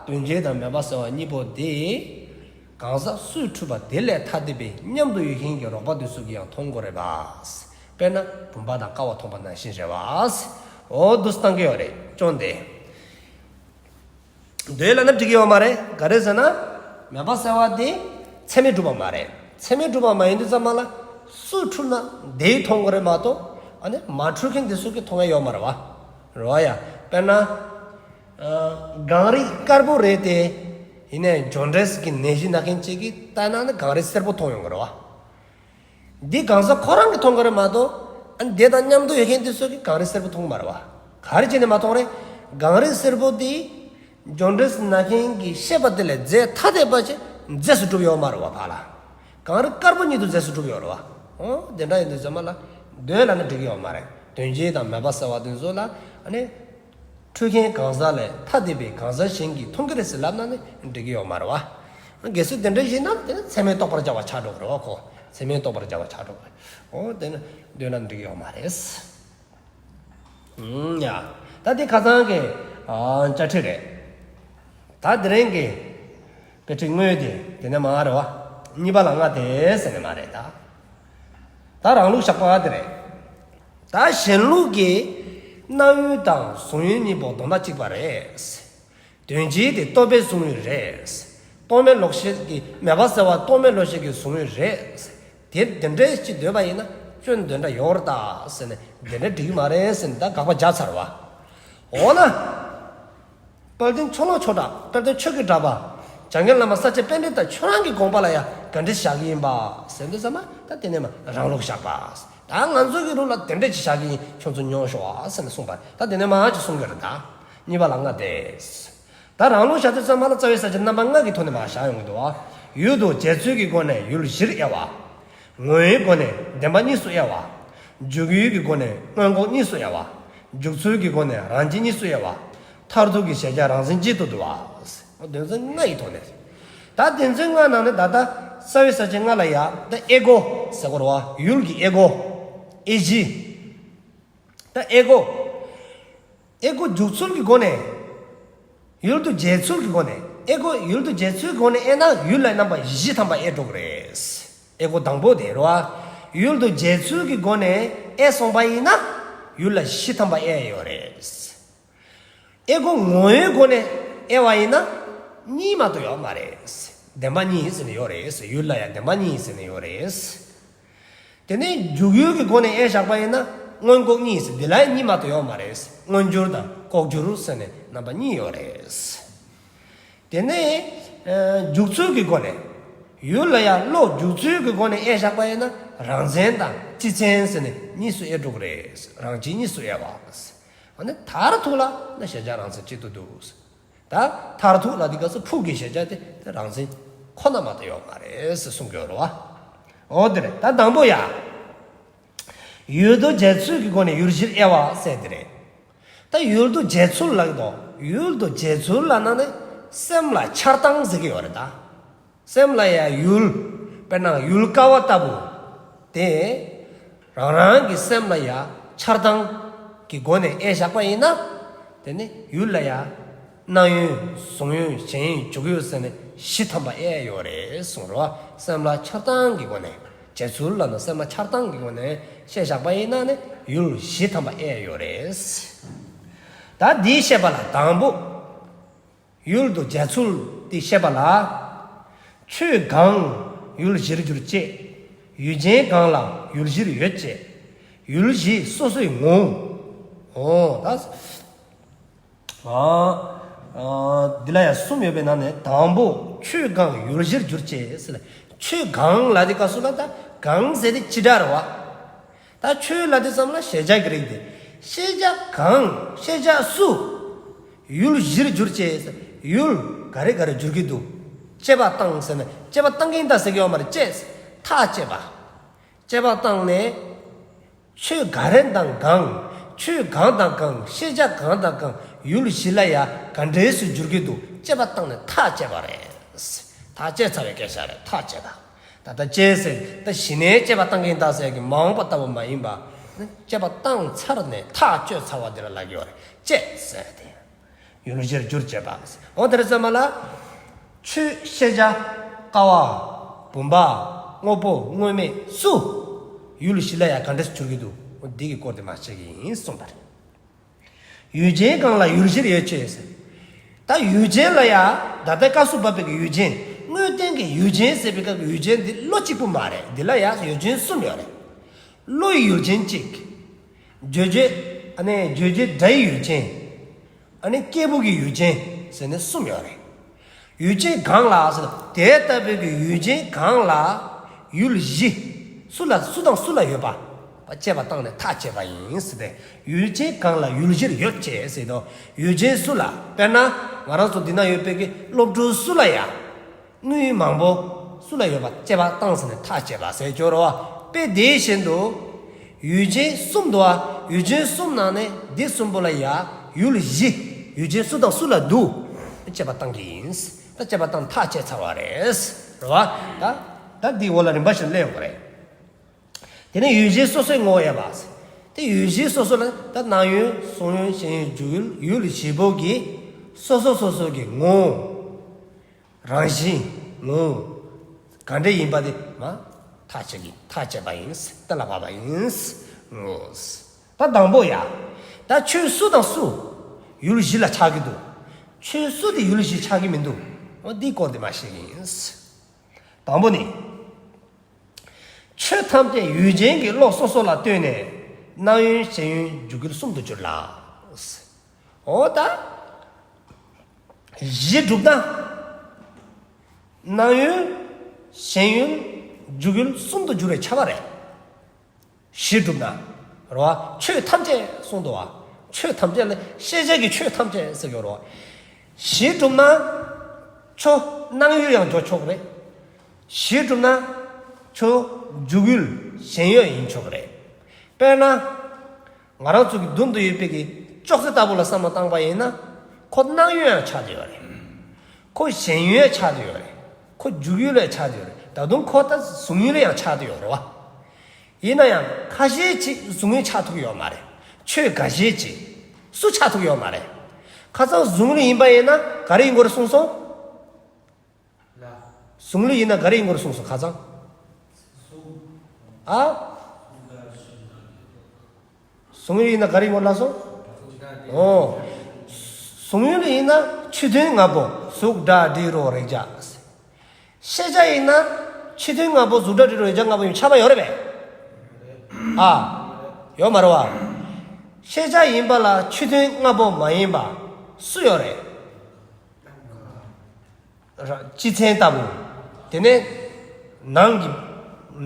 དོན་སྤྱི་དང་མོས་པ་གསལ་བ་གཉིས་པོ་དེ་གང་ཟག་སུས་འཁྲུལ་པ་དེ་ལས་ཐ་དད་པའི་མཉམ་དུ་ཡོད་མཁན་གྱི་རོགས་པ་དེ་ཚོ་གིས་ཡང་མཐོང་དགོས་རེད་པ། དཔེར་ན་བུམ་པ་དང་ཀ་བ་མཐོང་པ་ནང་བཞིན་རེད་པ། འོ་འདུག་སེ་བཏང་གི་ཡོད་རེད་ཅོང་དེ། འདོད་ལབ་ན་འགྲིག་གི་ཡོད་མ་རེད། ག་རེ་ཟེར་ན། མོས་པ་གསལ་བ་དེ་ཚད་མས་གྲུབ་པ་མ་རེད། ཚད་མས་གྲུབ་པ་མ་ཡིན་དུས་ཙམ་པ་ལ་སུ་འཁྲུལ་ན་དེས་མཐོང་གི་རེད་མ་གཏོགས། ཨ་ནི་མ་འཁྲུལ་མཁན་དེ་ཚོ་གིས་མཐོང་ཡ་ཡོད་མ་རེད་བ། རེད་བ་ཡ། དཔེར་ན། ཨ། གངས་རི་དཀར་པོ་རེད་དེ། ཡིན་ནའི་ཇོན་ཌིས་ཀྱི་ནད་གཞི་ན་མཁན་གཅིག་གིས་ལྟ་ན་ནི་གངས་རི་སེར་པོ་མཐོང་ཡོང་གི་རེད་བ། འདི་གང་ཟག་ཁོ་རང་གིས་མཐོང་གི་རེད་མ་གཏོགས། ཨ་ནི་དེ་དང་མཉམ་དུ་ཡོད་མཁན་དེ་ཚོ་གིས་གངས་རི་སེར་པོ་མཐོང་གི་མ་རེད་བ། ག་རེ་བྱས་ནས་མ་མཐོང་རེད། གངས་རི་སེར་པོ་དེ་ཇོན་ཌིས་ན་མཁན་གྱི་ཤེས་པ་དེ་ལས་རྫས་ཐ་དད་པ་ཅིག་རྫས་སུ་གྲུབ་ཡོད་མ་རེད་བ་ཕར་ལ། གངས་རི་དཀར་པོ་ཉིད་དུ་རྫས་སུ་གྲུབ་ཡོད་རེད་བ། འོ་དེ་འདྲ་ཡིན་དུས་ཙམ་པ་ལ་འདོད་ལབ་ན་འགྲིག་གི་ཡོད་མ་རེད། དོན་སྤྱི་དང་མོས་པ་གསལ་བ་དེ་ཚོ་ལ་ཨ་ནི། འཁྲུལ་མཁན་གང་ཟག་ལས་ཐ་དད་པའི་གང་ཟག་གཞན་གྱིས་མཐོང་གི་རེད་ཟེར་ལབ་ན་ནི་འགྲིག་གི་ཡོད་མ་རེད་བ། གལ་སྲིད་དེ་འདྲ་ཞིག་ན་དེ་ནི་ཚད་མས་རྟོགས་པར་བྱ་བ་ཆགས་འགྲོ་གི་རེད་བ་ཁོ། ཚད་མས་རྟོགས་པར་བྱ་བ་ཆགས་འགྲོ་གི་རེད། འོ་དེ་ནི་འདོད་ན་འགྲིག་གི་ཡོད་མ་རེད། ཨུམ་ཡ། ད་དེ་ཁ་སང་གི་ཨ་བཅའ་ཁྲིད་རེད། ད་དེ་རིང་གི་དཔེ་ཁྲིད་དངོས་དེ་དེ་ནས་མ་རེད་བ། གཉིས་པ་ལ་ལྔ་དེ་ཟེར་ནས་མ་རེད་ད། ད་རང་ལུགས་བཞག་པ་དེ་རེད། ད་གཞན་ལུགས་ཀྱི་སྣང་ཡུལ་དང་གཟུང་ཡུལ་གཉིས་པོ་དོན་དག་གཅིག་པ་རེད། དོན་སྤྱི་དེ་རྟོག་པས་གཟུང་ཡུལ་རེད། རྟོག་མེད་ལོག་ཤེས་ཀྱི་མོས་པ་གསལ་བ་རྟོག་མེད་ལོག་ཤེས་ཀྱི་གཟུང་ཡུལ་རེད། དེ་འདི་འདྲའི་ཅིག་འདོད་པ་ཡིན་ན་སྐྱོན་འདི་འདྲ་ཡོད་རེད་ད་ཟེར་ནས་འདི་འདྲ་འགྲིག་གི་མ་རེད་ཟེར་ནས་ད་དགག་པ་རྒྱག་ཚར་བ། འོ་ན། དཔལ་ལྡན་ཕྱོགས་གླང་ཆོས་གྲགས། དཔལ་ལྡན་ཆོས་ཀྱི་གྲགས་པ། འཇམ་མགོན་བླ་མ་ས་སྐྱ་པཎྜི་ཏ་ཁྱོད་རང་གི་དགོངས་པ་ལ་ཡང་ག་འདྲ་བཞག་གི་ཡིན་པ་ཟེར་དུས་ཙམ་པ་ད་དེ་ནས་མ་རང་ལུགས་བཞག་པ། ད་ང་ཚོ་གི་ལུགས་ལ་དེ་འདྲ་ཅིག་བཞག་གི་ཡིན། ཁྱོད་ཚོ་མྱོང་ཤོག་ཨ་ཟེར་ནས་གསུངས་པ་ད་དེ་ནས་མ་ཅིག་གསུང་གི་རེད་ད། གཉིས་པ་ལ་ལྔ་སྟེ། ད་རང་ལུགས་བཞག་དུས་ཙམ་པ་ལ་རྩ་བའི་ས་བཅད་རྣམ་པ་ལྔ་གི་ཐོག་ནས་མ་བཞག་ཡོང་གི་འདུག་ཨ། ཡུལ་དུ་བྱེད་ཚུལ་གྱི་སྒོ་ནས་ཡུལ་བཞིར་དབྱེ་བ། ངོ་བོའི་སྒོ་ནས་བདེན་པ་གཉིས་སུ་དབྱེ་བ། འཇུག་ཡུལ་གྱི་སྒོ་ནས་མངོན་ལྐོག་གཉིས་སུ་དབྱེ་བ། འཇུག་ཚུལ་གྱི་སྒོ་ནས་རང་སྤྱི་གཉིས་སུ་དབྱེ་བ། མཐར་ཐུག་གི་གཞལ་བྱ་རང་མཚན་གཅིག་ཏུ་འདུ་བ། དོན་ཚན་ལྔ་ཡི་ཐོག་ནས། ད་དོན་ཚན་ལྔ་ནང་ནས་ད་ལྟ་རྩ་བའི་ས་བཅད་ལྔ་ལ་ཡ་ད་དབྱེ་སྒོ་ཟེར་གོ་རེད་བ། ཡུལ་གྱི་དབྱེ་སྒོ། དབྱེ་གཞི། ད་དབྱེ་སྒོ། དབྱེ་སྒོ་འཇུག་ཚུལ་གྱི་སྒོ་ནས། ཡུལ་དུ་བྱེད་ཚུལ་གྱི་སྒོ་ནས། དབྱེ་སྒོ་ཡུལ་དུ་བྱེད་ཚུལ་གྱི་སྒོ་ནས་དབྱེ་ན་ཡུལ་ལ་རྣམ་པ་བཞི་ཐམ་པ་དབྱེ་འགྲོ་གི་རེད། དབྱེ་སྒོ་དང་པོ་དེ་རེད་བ། ཡུལ་དུ་བྱེད་ཚུལ་གྱི་སྒོ་ནས་དབྱེ་སོང་པ་ཡིན་ན་ཡུལ་ལ་བཞི་ཐམ་པ་དབྱེ་ཡོད་རེད། དབྱེ་སྒོ་ངོ་བོའི་སྒོ་ནས་དབྱེ་བ་ཡིན་ན་གཉིས་མ་གཏོགས་ཡོད་མ་རེད། བདེན་པ་གཉིས་ཟེར་ནས་ཡོད་རེད། ཡུལ་ལ་ཡང་བདེན་པ་གཉིས་ཟེར་ནས་ཡོད་རེད། དེ་ནས་འཇུག་ཡུལ་གྱི་སྒོ་ནས་དབྱེ་བཞག་པ་ཡིན་ན་མངོན་ལྐོག་གཉིས་ཟེར། འདི་ལ་གཉིས་མ་གཏོགས་ཡོད་མ་རེད། མངོན་གྱུར་དང་ལྐོག་གྱུར་ཟེར་ནས་རྣམ་པ་གཉིས་ཡོད་རེད། དེ་ནས་ཨ་འཇུག་ཚུལ་གྱི་སྒོ་ནས། ཡུལ་ལ་ཡང་བློ་འཇུག་ཚུལ་གྱི་སྒོ་ནས་དབྱེ་བཞག་པ་ཡིན་ན་རང་མཚན་དང་སྤྱི་མཚན་ཟེར་ནས་གཉིས་སུ་དབྱེ་འགྲོ་གི་རེད། རང་སྤྱི་གཉིས་སུ་དབྱེ་བ། ཨ་ནི་མཐར་ཐུག་ལ་ན་གཞལ་བྱ་རང་མཚན་གཅིག་ཏུ་འདུ། ད་མཐར་ཐུག་ལ་འདི་སྐབས་སུ་ཕུགས་ཀྱི་གཞལ་བྱ་དེ་དེ་རང་མཚན་ཁོ་ན་མ་གཏོགས་ཡོད་མ་རེད་ཟེར་གསུང་གི་ཡོད་རེད་བ། འོ་དེ་རེད། ད་དང་པོ་ཡ། ཡུལ་དུ་བྱེད་ཚུལ་གྱི་སྒོ་ནས་ཡུལ་བཞིར་དབྱེ་བ་ཟེར་དེ་རེད། ད་ཡུལ་དུ་བྱེད་ཚུལ་ལབ་ཀྱི་འདུག་ཡུལ་དུ་བྱེད་ཚུལ་ལབ་ན་ནི་སེམས་ལ་འཆར་སྟངས་ཟེར་གྱི་ཡོད་རེད་ད། སེམས་ལ་ཡང་ཡུལ། དཔེར་ན་ཡུལ་ཀ་བ་ལྟ་བུ། དེ། རང་རང་གི་སེམས་ལ་ཡང་འཆར་སྟངས་ཀྱི་སྒོ་ནས་དབྱེ་བཞག་པ་ཡིན་ན། དེ་ནི་ཡུལ་ལ་ཡང་སྣང་ཡུལ། གཟུང་ཡུལ། ཞེན་ཡུལ། འཇུག་ཡུལ་ཟེར་ནས་བཞི་ཐམ་པ་དབྱེ་ཡོད་རེད་གསུངས་རེད་བ། སེམས་ལ་འཆར་སྟངས་ཀྱི་སྒོ་ནས། བྱེད་ཚུལ་ལབ་ན་སེམས་ལ་འཆར་སྟངས་ཀྱི་སྒོ་ནས་དབྱེ་བཞག་པ་ཡིན་ན་ནི་ཡུལ་བཞི་ཐམ་པ་དབྱེ་ཡོད་རེད། ད་འདིའི་བཤད་པ་ལ་དང་པོ། ཡུལ་དུ་བྱེད་ཚུལ་དེ་བཤད་པ་ལ། ཆོས་གང་ཡུལ་བཞིར་གྱུར་ཅེས། ཡུལ་ཅན་གང་ལ་ཡུལ་བཞིར་ཡོད་ཅེས། ཡུལ་བཞི་སོ་སོའི་ངོ་བོ། འོ་ད། ཨ། ཨ། འདི་ལ་ཡང་གསུམ་ཡོད་པའི་ནང་ནས་དང་པོ་ཆོས་གང་ཡུལ་བཞིར་གྱུར་ཅེས་ཟེར་ལ། ཆོས་གང་ལ་དེ་སྐབས་སུ་ལ་ད་གང་ཟེར་དེ་སྤྱི་སྒྲ་རེད་བ། ད་ཆོས་ལབ་དུས་ཙམ་ལ་ཤེས་བྱ་གི་རིགས་དེ། ཤེས་བྱ་གང་། ཤེས་བྱ་སུ། ཡུལ་བཞིར་གྱུར་ཅེས། ཡུལ། ག་རེ་ག་རེ་འགྱུར་གྱི་འདུག་དཔྱད་པ་བཏང་ཟེར་ནས་དཔྱད་པ་བཏང་གིན་ད་ཟེར་གྱི་ཡོད་མ་རེད། དཔྱད་ཐག་བཅད་པ། དཔྱད་པ་བཏང་ནས། ཆོས་ག་རེ་དང་གང་། ཆོས་གང་དང་གང་། ཤེས་བྱ་གང་དང་གང་། ཡུལ་བཞི་ལ་ཡ་ག་འདྲས་སུ་འགྱུར་གྱི་འདུག་དཔྱད་པ་བཏང་ནས་ཐག་བཅད་པ་རེད། ཐག་བཅད་ཚར་བའི་སྐད་ཆ་རེད། ཐག་བཅད་པ། ད་ལྟ་བཅད་ཟེར་ད་གཞི་ནས་དཔྱད་པ་བཏང་གིན་ད་ཟེར་གྱི་མ་འོངས་པ་ལྟ་བུ་མ་ཡིན་པ། དཔྱད་པ་བཏང་ཚར་ནས་ཐག་གཅོད་ཚར་བ་དེ་ལ་ལབ་ཀྱི་ཡོད་རེད། བཅད་ཟེར་དེ། ཡུལ་བཞིར་འགྱུར་བྱེད་པ། འོ་དེ་རེད་ཙམ་མ་ལ། ཆོས་ཤེས་བྱ། ཀ་བ། བུམ་པ། དངོས་པོ་དངོས་མེད་སུ། ཡུལ་བཞི་ལ་ཡང་ག་འདྲས་འགྱུར་གྱི་འདུག་འོ་འདི་གི་སྐོར་དེ་མ་བཤད་ཀྱི་ཡིན་གསུངས་པ་རེད། ཡུལ་ཅན་གང་ལ་ཡུལ་བཞིར་ཡོད་ཅེས་ཟེར། ད་ཡུལ་ཅན་ལ་ཡང་ད་ལྟའི་སྐབས་སུ་བབས་པའི་ཡུལ་ཅན། དངོས་བསྟན་གྱི་ཡུལ་ཅན་ཟེར་བའི་སྐབས་ཀྱི་ཡུལ་ཅན་འདི་བློ་གཅིག་པུ་མ་རེད། འདི་ལ་ཡང་ཡུལ་ཅན་གསུམ་ཡོད་རེད། བློ་ཡི་ཡུལ་ཅན་གཅིག་བརྗོད་བྱེད། ཨ་ནི་བརྗོད་བྱེད་སྒྲ་ཡི་ཡུལ་ཅན། ཨ་ནི་སྐྱེས་བུ་གི་ཡུལ་ཅན་ཟེར་ནས་གསུམ་ཡོད་རེད། ཡུལ་ཅན་གང་ལ་ཟེར་ན་དེ་ལྟ་བུའི་གི་ཡུལ་ཅན་གང་ལ་ཡུལ་བཞི། སུ་ལ་སུ་དང་སུ་ལ་ཡོད་པ། དཔྱད་པ་བཏང་ནས་ཐག་བཅད་པ་ཡིན་ཟེར་ཏེ། ཡུལ་ཅན་གང་ལ་ཡུལ་བཞིར་ཡོད་ཅེས་ཟེར་དུས་ཡུལ་ཅན་སུ་ལ། དཔེར་ན་ང་རང་ཚོ་འདི་ན་ཡོད་པའི་གི་སློབ་ཕྲུག་སུ་ལ་ཡང་། དངོས་ཡུལ་མང་པོ་སུ་ལ་ཡོད་པ་དཔྱད་པ་བཏང་ཟེར་ནས་ཐག་བཅད་པ་ཟེར་སྐྱོར་བ། དཔེ་དེ་བཞིན་དུ། ཡུལ་ཅན་གསུམ་འདུག་བ། ཡུལ་ཅན་གསུམ་ནང་ནས་འདི་གསུམ་པོ་ལ་ཡ་ཡུལ་བཞི། ཡུལ་ཅན་སུ་དང་སུ་ལ་འདུག་དཔྱད་པ་བཏང་གི་ཡིན། ད་དཔྱད་པ་བཏང་ཐག་བཅད་ཚར་བ་རེད། རེད་བ། ད་ད་འདི་འོག་ལ་རིམ་པ་བཞིན་སླེབས་ཡོང་གི་རེད། དེ་ནས་ཡུལ་ཅན་སོ་སོའི་ངོ་བོ་ཡོད་པ། དེ་ཡུལ་ཅན་སོ་སོ་ལ་ད་སྣང་ཡུལ་གཟུང་ཡུལ་ཞེན་ཡུལ་འཇུག་ཡུལ་ཡུལ་བཞི་པོ་གི་སོ་སོ་སོ་སོ་གི་ངོ་བོ། རང་བཞིན་ངོ་བོ་ག་འདྲ་ཡིན་པ་དེ་མ་ཐག་བཅད་ཀྱི་ཐག་བཅད་པ་ཡིན། ད་ལ་བབ་པ་ཡིན། ངོ་། ད་དང་པོ་ཡ། ད་ཆོས་སུ་དང་སུ་ཡུལ་བཞི་ལ་ཆགས་ཀྱི་འདུག་ཆོས་སུ་དེ་ཡུལ་བཞི་ཆགས་ཀྱི་མི་འདུག་འོ་འདིའི་སྐོར་དེ་མ་བཤད་ཀྱི་ཡིན། དང་པོ་ནི། ཆོས་ཐམས་ཅད་ཡུལ་ཅན་གྱི་བློ་སོ་སོ་ལ་ལྟོས་ནས་སྣང་ཡུལ་ཞེན་ཡུལ་འཇུག་ཡུལ་གསུམ་དུ་གྱུར་ལ། འོ་ད། གཞི་གྲུབ་ན། སྣང་ཡུལ། ཞེན་ཡུལ། འཇུག་ཡུལ་གསུམ་དུ་འགྱུར་བའི་ཁྱབ་པ་རེད། གཞི་གྲུབ་ན། རེད་བ། ཆོས་ཐམས་ཅད་གསུངས་འདུག་བ། ཆོས་ཐམས་ཅད་ལ་ཤེས་བྱ་གི་ཆོས་ཐམས་ཅད་ཟེར་གྱི་ཡོད་རེད་བ། གཞི་གྲུབ་ན། ཁྱོད་སྣང་ཡུལ་ཡང་འཇོག་ཆོག་གི་རེད། གཞི་གྲུབ་ན། ཁྱོད་འཇུག་ཡུལ་ཞེན་ཡུལ་ཡིན་ཆོག་གི་རེད། དཔེར་ན། ང་རང་ཚོ་གི་མདུན་དུ་ཡོད་པའི་གི་ཅོག་ཙེ་ལྟ་བུ་ལ་བསམ་བློ་བཏང་པ་ཡིན་ན། ཁོ་སྣང་ཡུལ་ཡང་ཆགས་བསྡད་ཡོད་རེད། ཁོ་ཞེན་ཡུལ་ཡང་ཆགས་བསྡད་ཡོད་རེད། ཁོ་འཇུག་ཡུལ་ལ་ཡང་ཆགས་བསྡད་ཡོད་རེད། ད་དུང་ཁོ་ད་གཟུང་ཡུལ་ལ་ཡང་ཆགས་བསྡད་ཡོད་རེད་བ། ཡིན་ན་ཡང་ཁ་ཤས་ཅིག་གཟུང་ཡུལ་ཆགས་ཐུབ་ཡོད་མ་རེད། ཆོས་འགའ་ཤས་ཅིག་སུ་ཆགས་ཐུབ་ཡོད་མ་རེད། ཁ་སང་གཟུང་ཡུལ་ཡིན་པ་ཡིན་ན་ག་རེ་ཡིན་དགོས་རེད་གསུངས་སོང་། གཟུང་ཡུལ་ཡིན་ན་ག་རེ་ཡིན་དགོས་རེད་གསུངས་སོང་ཁ་སང་། ཨ། གཟུང་ཡུལ་ཡིན་ན་ག་རེ་ཡིན་དགོས་ལབ་སོང་། འོ། གཟུང་ཡུལ་ཡིན་ན་ཆོས་མཐུན་ལྔ་པོ་གཟུགས་སྒྲ་དྲི་རོ་རེག་བྱ། ཤེས་བྱ་ཡིན་ན་ཆོས་མཐུན་ལྔ་པོ་གཟུགས་སྒྲ་དྲི་རོ་རེག་བྱ་ལྔ་པོ་ཡིན་ཁྱབ་པ་ཡོད་རེད་པས། ཨ། ཡོད་མ་རེད་བ། ཤེས་བྱ་ཡིན་པ་ལ་ཆོས་མཐུན་ལྔ་པོ་མ་ཡིན་པ་སུ་ཡོད་རེད། ར་སྤྱི་མཚན་ལྟ་བུ། དེ་ནས་ནང་གི་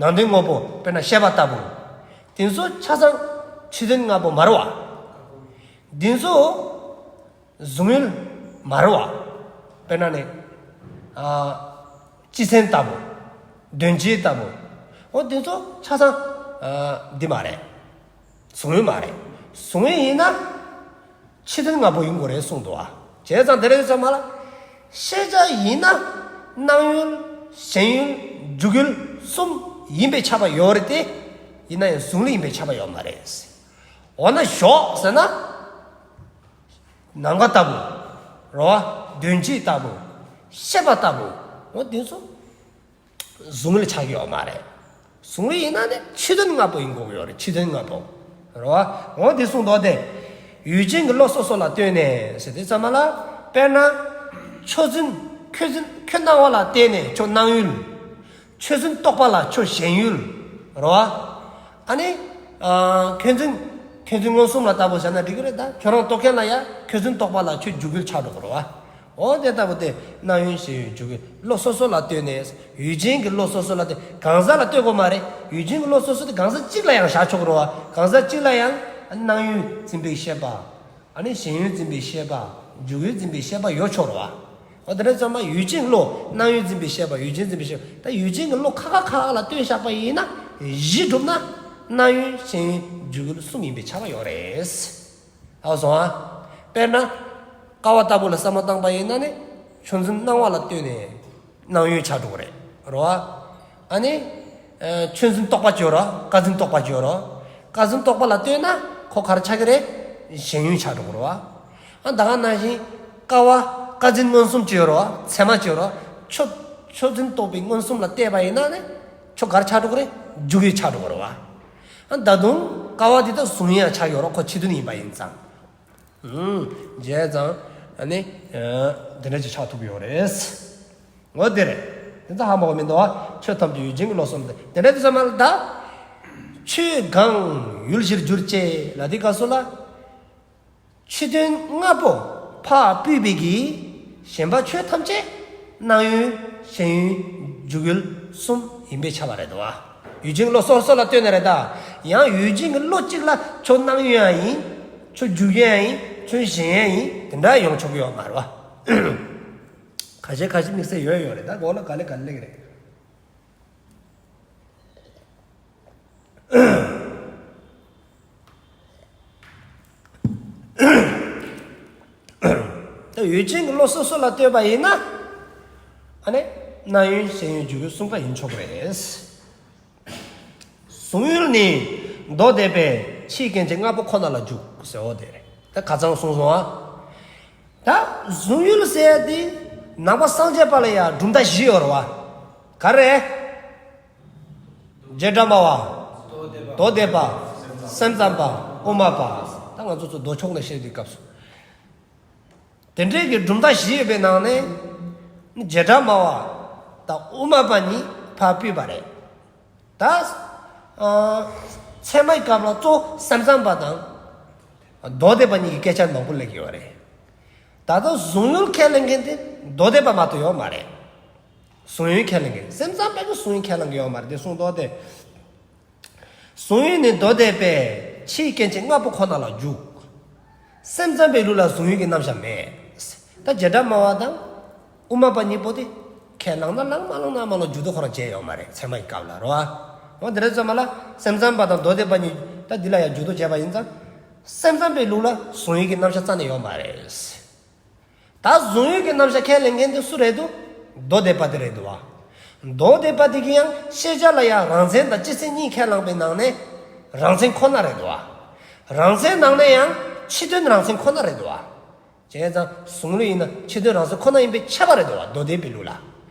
ནང་དོན་དངོས་པོ་དཔེར་ན་ཤེས་པ་ལྟ་བུ། དེ་ཚོ་ཆ་ཚང་ཆོས་མཐུན་ལྔ་པོ་མ་རེད་བ། དེ་ཚོ་གཟུང་ཡུལ་མ་རེད་བ། དཔེར་ན་ནི། ཨ། སྤྱི་མཚན་ལྟ་བུ། དོན་སྤྱི་ལྟ་བུ། འོ་དེ་ཚོ་ཆ་ཚང་། ཨ། འདི་མ་རེད། གཟུང་ཡུལ་མ་རེད། གཟུང་ཡུལ་ཡིན་ན། ཆོས་མཐུན་ལྔ་པོ་ཡིན་དགོས་རེད་གསུངས་འདུག་བ། བྱས་ཙང་དེ་རེད་ཙམ་མ་ལ། ཤེས་བྱ་ཡིན་ན། སྣང་ཡུལ། ཞེན་ཡུལ། འཇུག་ཡུལ་གསུམ་ཡིན་པས་ཁྱབ་པ་ཡོད་རེད་དེ། ཡིན་ན་ཡང་གཟུང་ཡུལ་ཡིན་པས་ཁྱབ་པ་ཡོད་མ་རེད། འོ་ན་ཞོག་ཟེར་ན། ནམ་མཁའ་ལྟ་བུ། རེད་བ། དོན་སྤྱི་ལྟ་བུ། ཤེས་པ་ལྟ་བུ། འོ་དེ་ཚོ། གཟུང་ཡུལ་ཆགས་ཀྱི་ཡོད་མ་རེད། གཟུང་ཡུལ་ཡིན་ན་ནི་ཆོས་མཐུན་ལྔ་པོ་ཡིན་དགོས་ཀྱི་ཡོད་རེད། ཆོས་མཐུན་ལྔ་པོ། རེད་བ། འོ་དེ་གསུངས་འདུག་སྟེ། ཡུལ་ཅན་གྱི་བློ་སོ་སོ་ལ་ལྟོས་ནས་ཟེར་དུས་ཙམ་པ་ལ། དཔེར་ན། ཁྱོད་འཛིན། ཁྱོད་འཛིན། ཁྱོད་སྣང་བ་ལ་བལྟས་ནས་ཁྱོད་སྣང་ཡུལ། ཁྱོད་འཛིན་རྟོག་པ་ལ་ཁྱོད་ཞེན་ཡུལ། རེད་བ། ཨ་ནི། ཨ། ཁྱོད་འཛིན། ཁྱོད་འཛིན་མངོན་སུམ་ལ་ལྟ་བུ་བྱས་ན་འགྲིག་གི་རེད་ད། ཁྱོད་རང་རྟོག་མཁན་ལ་ཡ་ཁྱོད་འཛིན་རྟོག་པ་ལ་ཁྱོད་འཇུག་ཡུལ་ཆགས་འགྲོ་གི་རེད་བ། འོ་དེ་ལྟ་བུ་དེ་སྣང་ཡུལ་ཞེན་ཡུལ་འཇུག་ཡུལ་བློ་སོ་སོ་ལ་ལྟོས་ནས། ཡུལ་ཅན་གྱི་བློ་སོ་སོ་ལ་ལྟོས། གང་ཟག་ལ་ལྟོས་དགོས་མ་རེད། ཡུལ་ཅན་གྱི་བློ་སོ་སོ་དེ་གང་ཟག་གཅིག་ལ་ཡང་བཞག་ཆོག་གི་རེད་བ། གང་ཟག་གཅིག་ལ་ཡང་སྣང་ཡུལ་འཛིན་པའི་ཤེས་པ། ཨ་ནི་ཞེན་ཡུལ་འཛིན་པའི་ཤེས་པ། འཇུག་ཡུལ་འཛིན་པའི་ཤེས་པ་ཡོད་ཆོག་རེད་བ། འོ་དེ་འདྲ་ཚང་མ་ཡུལ་ཅན་གྱི་བློ་སྣང་ཡུལ་འཛིན་པའི་ཤེས་པ། ཡུལ་ཅན་འཛིན་པའི་ཤེས་པ། ད་ཡུལ་ཅན་གྱི་བློ་ཁ་ཁ་ཁ་ཁ་ལ་ལྟོས་བཞག་པ་ཡིན་ན། གཞི་གྲུབ་ན་སྣང་ཡུལ་ཞེན་ཡུལ་འཇུག་ཡུལ་གསུམ་ཡིན་པས་ཁྱབ་པ་ཡོད་རེད། ཧ་གོ་སོང་ཨ། དཔེར་ན། ཀ་བ་ལྟ་བུ་ལ་བསམ་བློ་བཏང་པ་ཡིན་ན་ནི། ཆུ་འཛིན་སྣང་བ་ལ་ལྟོས་ནས་སྣང་ཡུལ་ཆགས་འགྲོ་གི་རེད། རེད་བ། ཨ་ནི། ཨ། ཆུ་འཛིན་རྟོག་པ་ཅིག་ཡོད་རེད་བ། ཀ་འཛིན་རྟོག་པ་ཅིག་ཡོད་རེད་བ། ཀ་འཛིན་རྟོག་པ་ལ་ལྟོས་ན་ཁོ་ག་རེ་ཆགས་ཀྱི་རེད། ཞེན་ཡུལ་ཆགས་འགྲོ་གི་རེད་བ། ཨ། ད་ག་ནང་བཞིན་ཀ་བ་ཀ་འཛིན་མངོན་སུམ་ཅིག་ཡོད་རེད་བ། ཚད་མ་ཅིག་ཡོད་རེད་བ། ཆུ། ཆུ་འཛིན་རྟོག་པའི་མངོན་སུམ་ལ་བལྟས་པ་ཡིན་ན་ནི། ཆུ་ག་རེ་ཆགས་འགྲོ་གི་རེད། འཇུག་ཡུལ་ཆགས་འགྲོ་གི་རེད་བ། ཨ། ད་དུང་ཀ་བ་འདི་དག་གཟུང་ཡུལ་ཡང་ཆགས་ཡོད་རེད། ཁོ་ཕྱི་དོན་ཡིན་པ་ཡིན་ཙང་། ཨུམ། བྱས་ཙང་། ཨ་ནི། ཨ། དེ་འདྲ་ཅིག་ཆགས་ཐུབ་ཡོད་རེད། འོ་དེ་རེད། དེ་ཚོ་ཧ་མ་གོ་མི་འདུག་ཨ། ཆོས་ཐམས་ཅད་ཡུལ་ཅན་གྱི་བློ་གསུམ་སྟེ། དེ་འདྲ་དེ་ཚོ་མ་ལ་ད། ཆོས་གང་ཡུལ་བཞིར་གྱུར་ཅེས་ལ་དེའི་སྐབས་སུ་ལ། ཕྱི་དོན་ལྔ་པོ་ཕར་སྤུད་པའི་གི། གཞན་པ་ཆོས་ཐམས་ཅད་སྣང་ཡུལ་ཞེན་ཡུལ་འཇུག་ཡུལ་གསུམ་ཡིན་པས་ཁྱབ་པ་རེད་དོ། ཡུལ་ཅན་གྱི་བློ་སོ་སོ་ལ་ལྟོས་ནས་རེད་ད། ཡང་ཡུལ་ཅན་གྱི་བློ་གཅིག་ལ་ཆོས་སྣང་ཡུལ་ཡང་ཡིན། ཆོས་འཇུག་ཡུལ་ཡང་ཡིན། ཆོས་ཞེན་ཡུལ་ཡང་ཡིན། དེ་འདྲ་ཡོང་ཆོག་གི་ཡོད་མ་རེད་བ། ཁ་ཤས་ཁ་ཤས་དམིགས་བསལ་ཡོད་ཡོད་རེད། ད་གོ་ལ་ག་ལེ་ག་ལེ་གི་རེད། ད་ཡུལ་ཅན་གྱི་བློ་སོ་སོ་ལ་ལྟོས་པ་ཡིན་ན། ཨ་ནི། སྣང་ཡུལ་ཞེན་ཡུལ་འཇུག་ཡུལ་གསུམ་ཀ་ཡིན་ཆོག་གི་རེད། གཟུང་ཡུལ་ནི་མདོ་སྡེ་པའི་ཕྱིའི་སྐྱེ་མཆེད་ལྔ་པོ་ཁོ་ན་ལ་འཇུག་ཟེར་བ་དེ་རེད། ད་ཁ་སང་གསུངས་སོང་ཨ། ད་གཟུང་ཡུལ་ཟེར་དེ་ནང་པ་སངས་རྒྱས་པ་ལ་ཡང་གྲུབ་མཐའ་བཞི་ཡོད་རེད་བ། ག་རེ། བྱེ་བྲག་སྨྲ་བ། མདོ་སྡེ་པ། སེམས་ཙམ་པ། དབུ་མ་པ། ད་ང་ཚོ་ཚོ་མདོ་ཕྱོགས་ནས་བཤད་དུས་སྐབས་སུ། དེ་འདྲའི་གི་གྲུབ་མཐའ་བཞི་ཡོད་པའི་ནང་ནས། བྱེ་བྲག་སྨྲ་བ་དང་དབུ་མ་པ་གཉིས་ཕར་སྤུད་པ་རེད། ད། ཨ། ཚད་མའི་སྐབས་ལ་གཙོ་བོ་སེམས་ཙམ་པ་དང་། མདོ་སྡེ་པ་གཉིས་ཀྱི་སྐད་ཆ་མང་པོ་སླེབས་ཀྱི་ཡོད་རེད། ད་ལྟ་གཟུང་ཡུལ་ཁས་ལེན་མཁན་དེ་མདོ་སྡེ་པ་མ་གཏོགས་ཡོད་མ་རེད། གཟུང་ཡུལ་ཁས་ལེན་མཁན། སེམས་ཙམ་པས་ཀྱང་གཟུང་ཡུལ་ཁས་ལེན་གྱི་ཡོད་མ་རེད། དེ་གསུངས་འདུག་སྟེ། གཟུང་ཡུལ་ནི་མདོ་སྡེ་པའི་ཕྱིའི་སྐྱེ་མཆེད་ལྔ་པོ་ཁོ་ན་ལ་འཇུག་སེམས་ཙམ་པའི་ལུགས་ལ་གཟུང་ཡུལ་གྱི་རྣམ་གཞག་མེད། ད་བྱེ་བྲག་སྨྲ་བ་དང་། དབུ་མ་པ་གཉིས་པོ་དེ། ཁས་བླངས་ན་བླངས། མ་བླངས་ན་མ་བླངས། འཇུག་ལྡོག་ཁོ་རང་བྱས་ཡོད་མ་རེད། ཚད་མ་ཡི་སྐབས་ལ་རོ། འོ་དེ་འདྲ་ཙམ་མ་ལ་སེམས་ཙམ་པ་དང་མདོ་སྡེ་པ་གཉིས་ད་འདི་ལ་ཡང་འཇུག་ལྡོག་བྱས་པ་ཡིན་ཙང་། སེམས་ཙམ་པའི་ལུགས་ལ་གཟུང་ཡུལ་གྱི་རྣམ་གཞག་རྩ་ནས་ཡོད་མ་རེད། ད་གཟུང་ཡུལ་གྱི་རྣམ་གཞག་ཁས་ལེན་མཁན་དེ་སུ་རེད་འདུག་མདོ་སྡེ་པ་དེ་རེད་འདུག་བ། མདོ་སྡེ་པ་དེ་གིས་ཡང་ཤེས་བྱ་ལ་ཡང་རང་མཚན་དང་སྤྱི་མཚན་གཉིས་ཁས་བླངས་པའི་ནང་ནས་རང་མཚན་ཁོ་ན་རེད་འདུག་བ། རང་མཚན་ནང་ནས་ཡང་ཕྱི་དོན་རང་མཚན་ཁོ་ན་རེད་འདུག་བ། བྱས་ཙང་གཟུང་ཡུལ་ཡིན་ན་ཕྱི་དོན་རང་མཚན་ཁོ་ན་ཡིན་པས་ཁྱབ་པ་རེད་འདུག་བ། མདོ་སྡེ་པའི་ལུགས་ལ།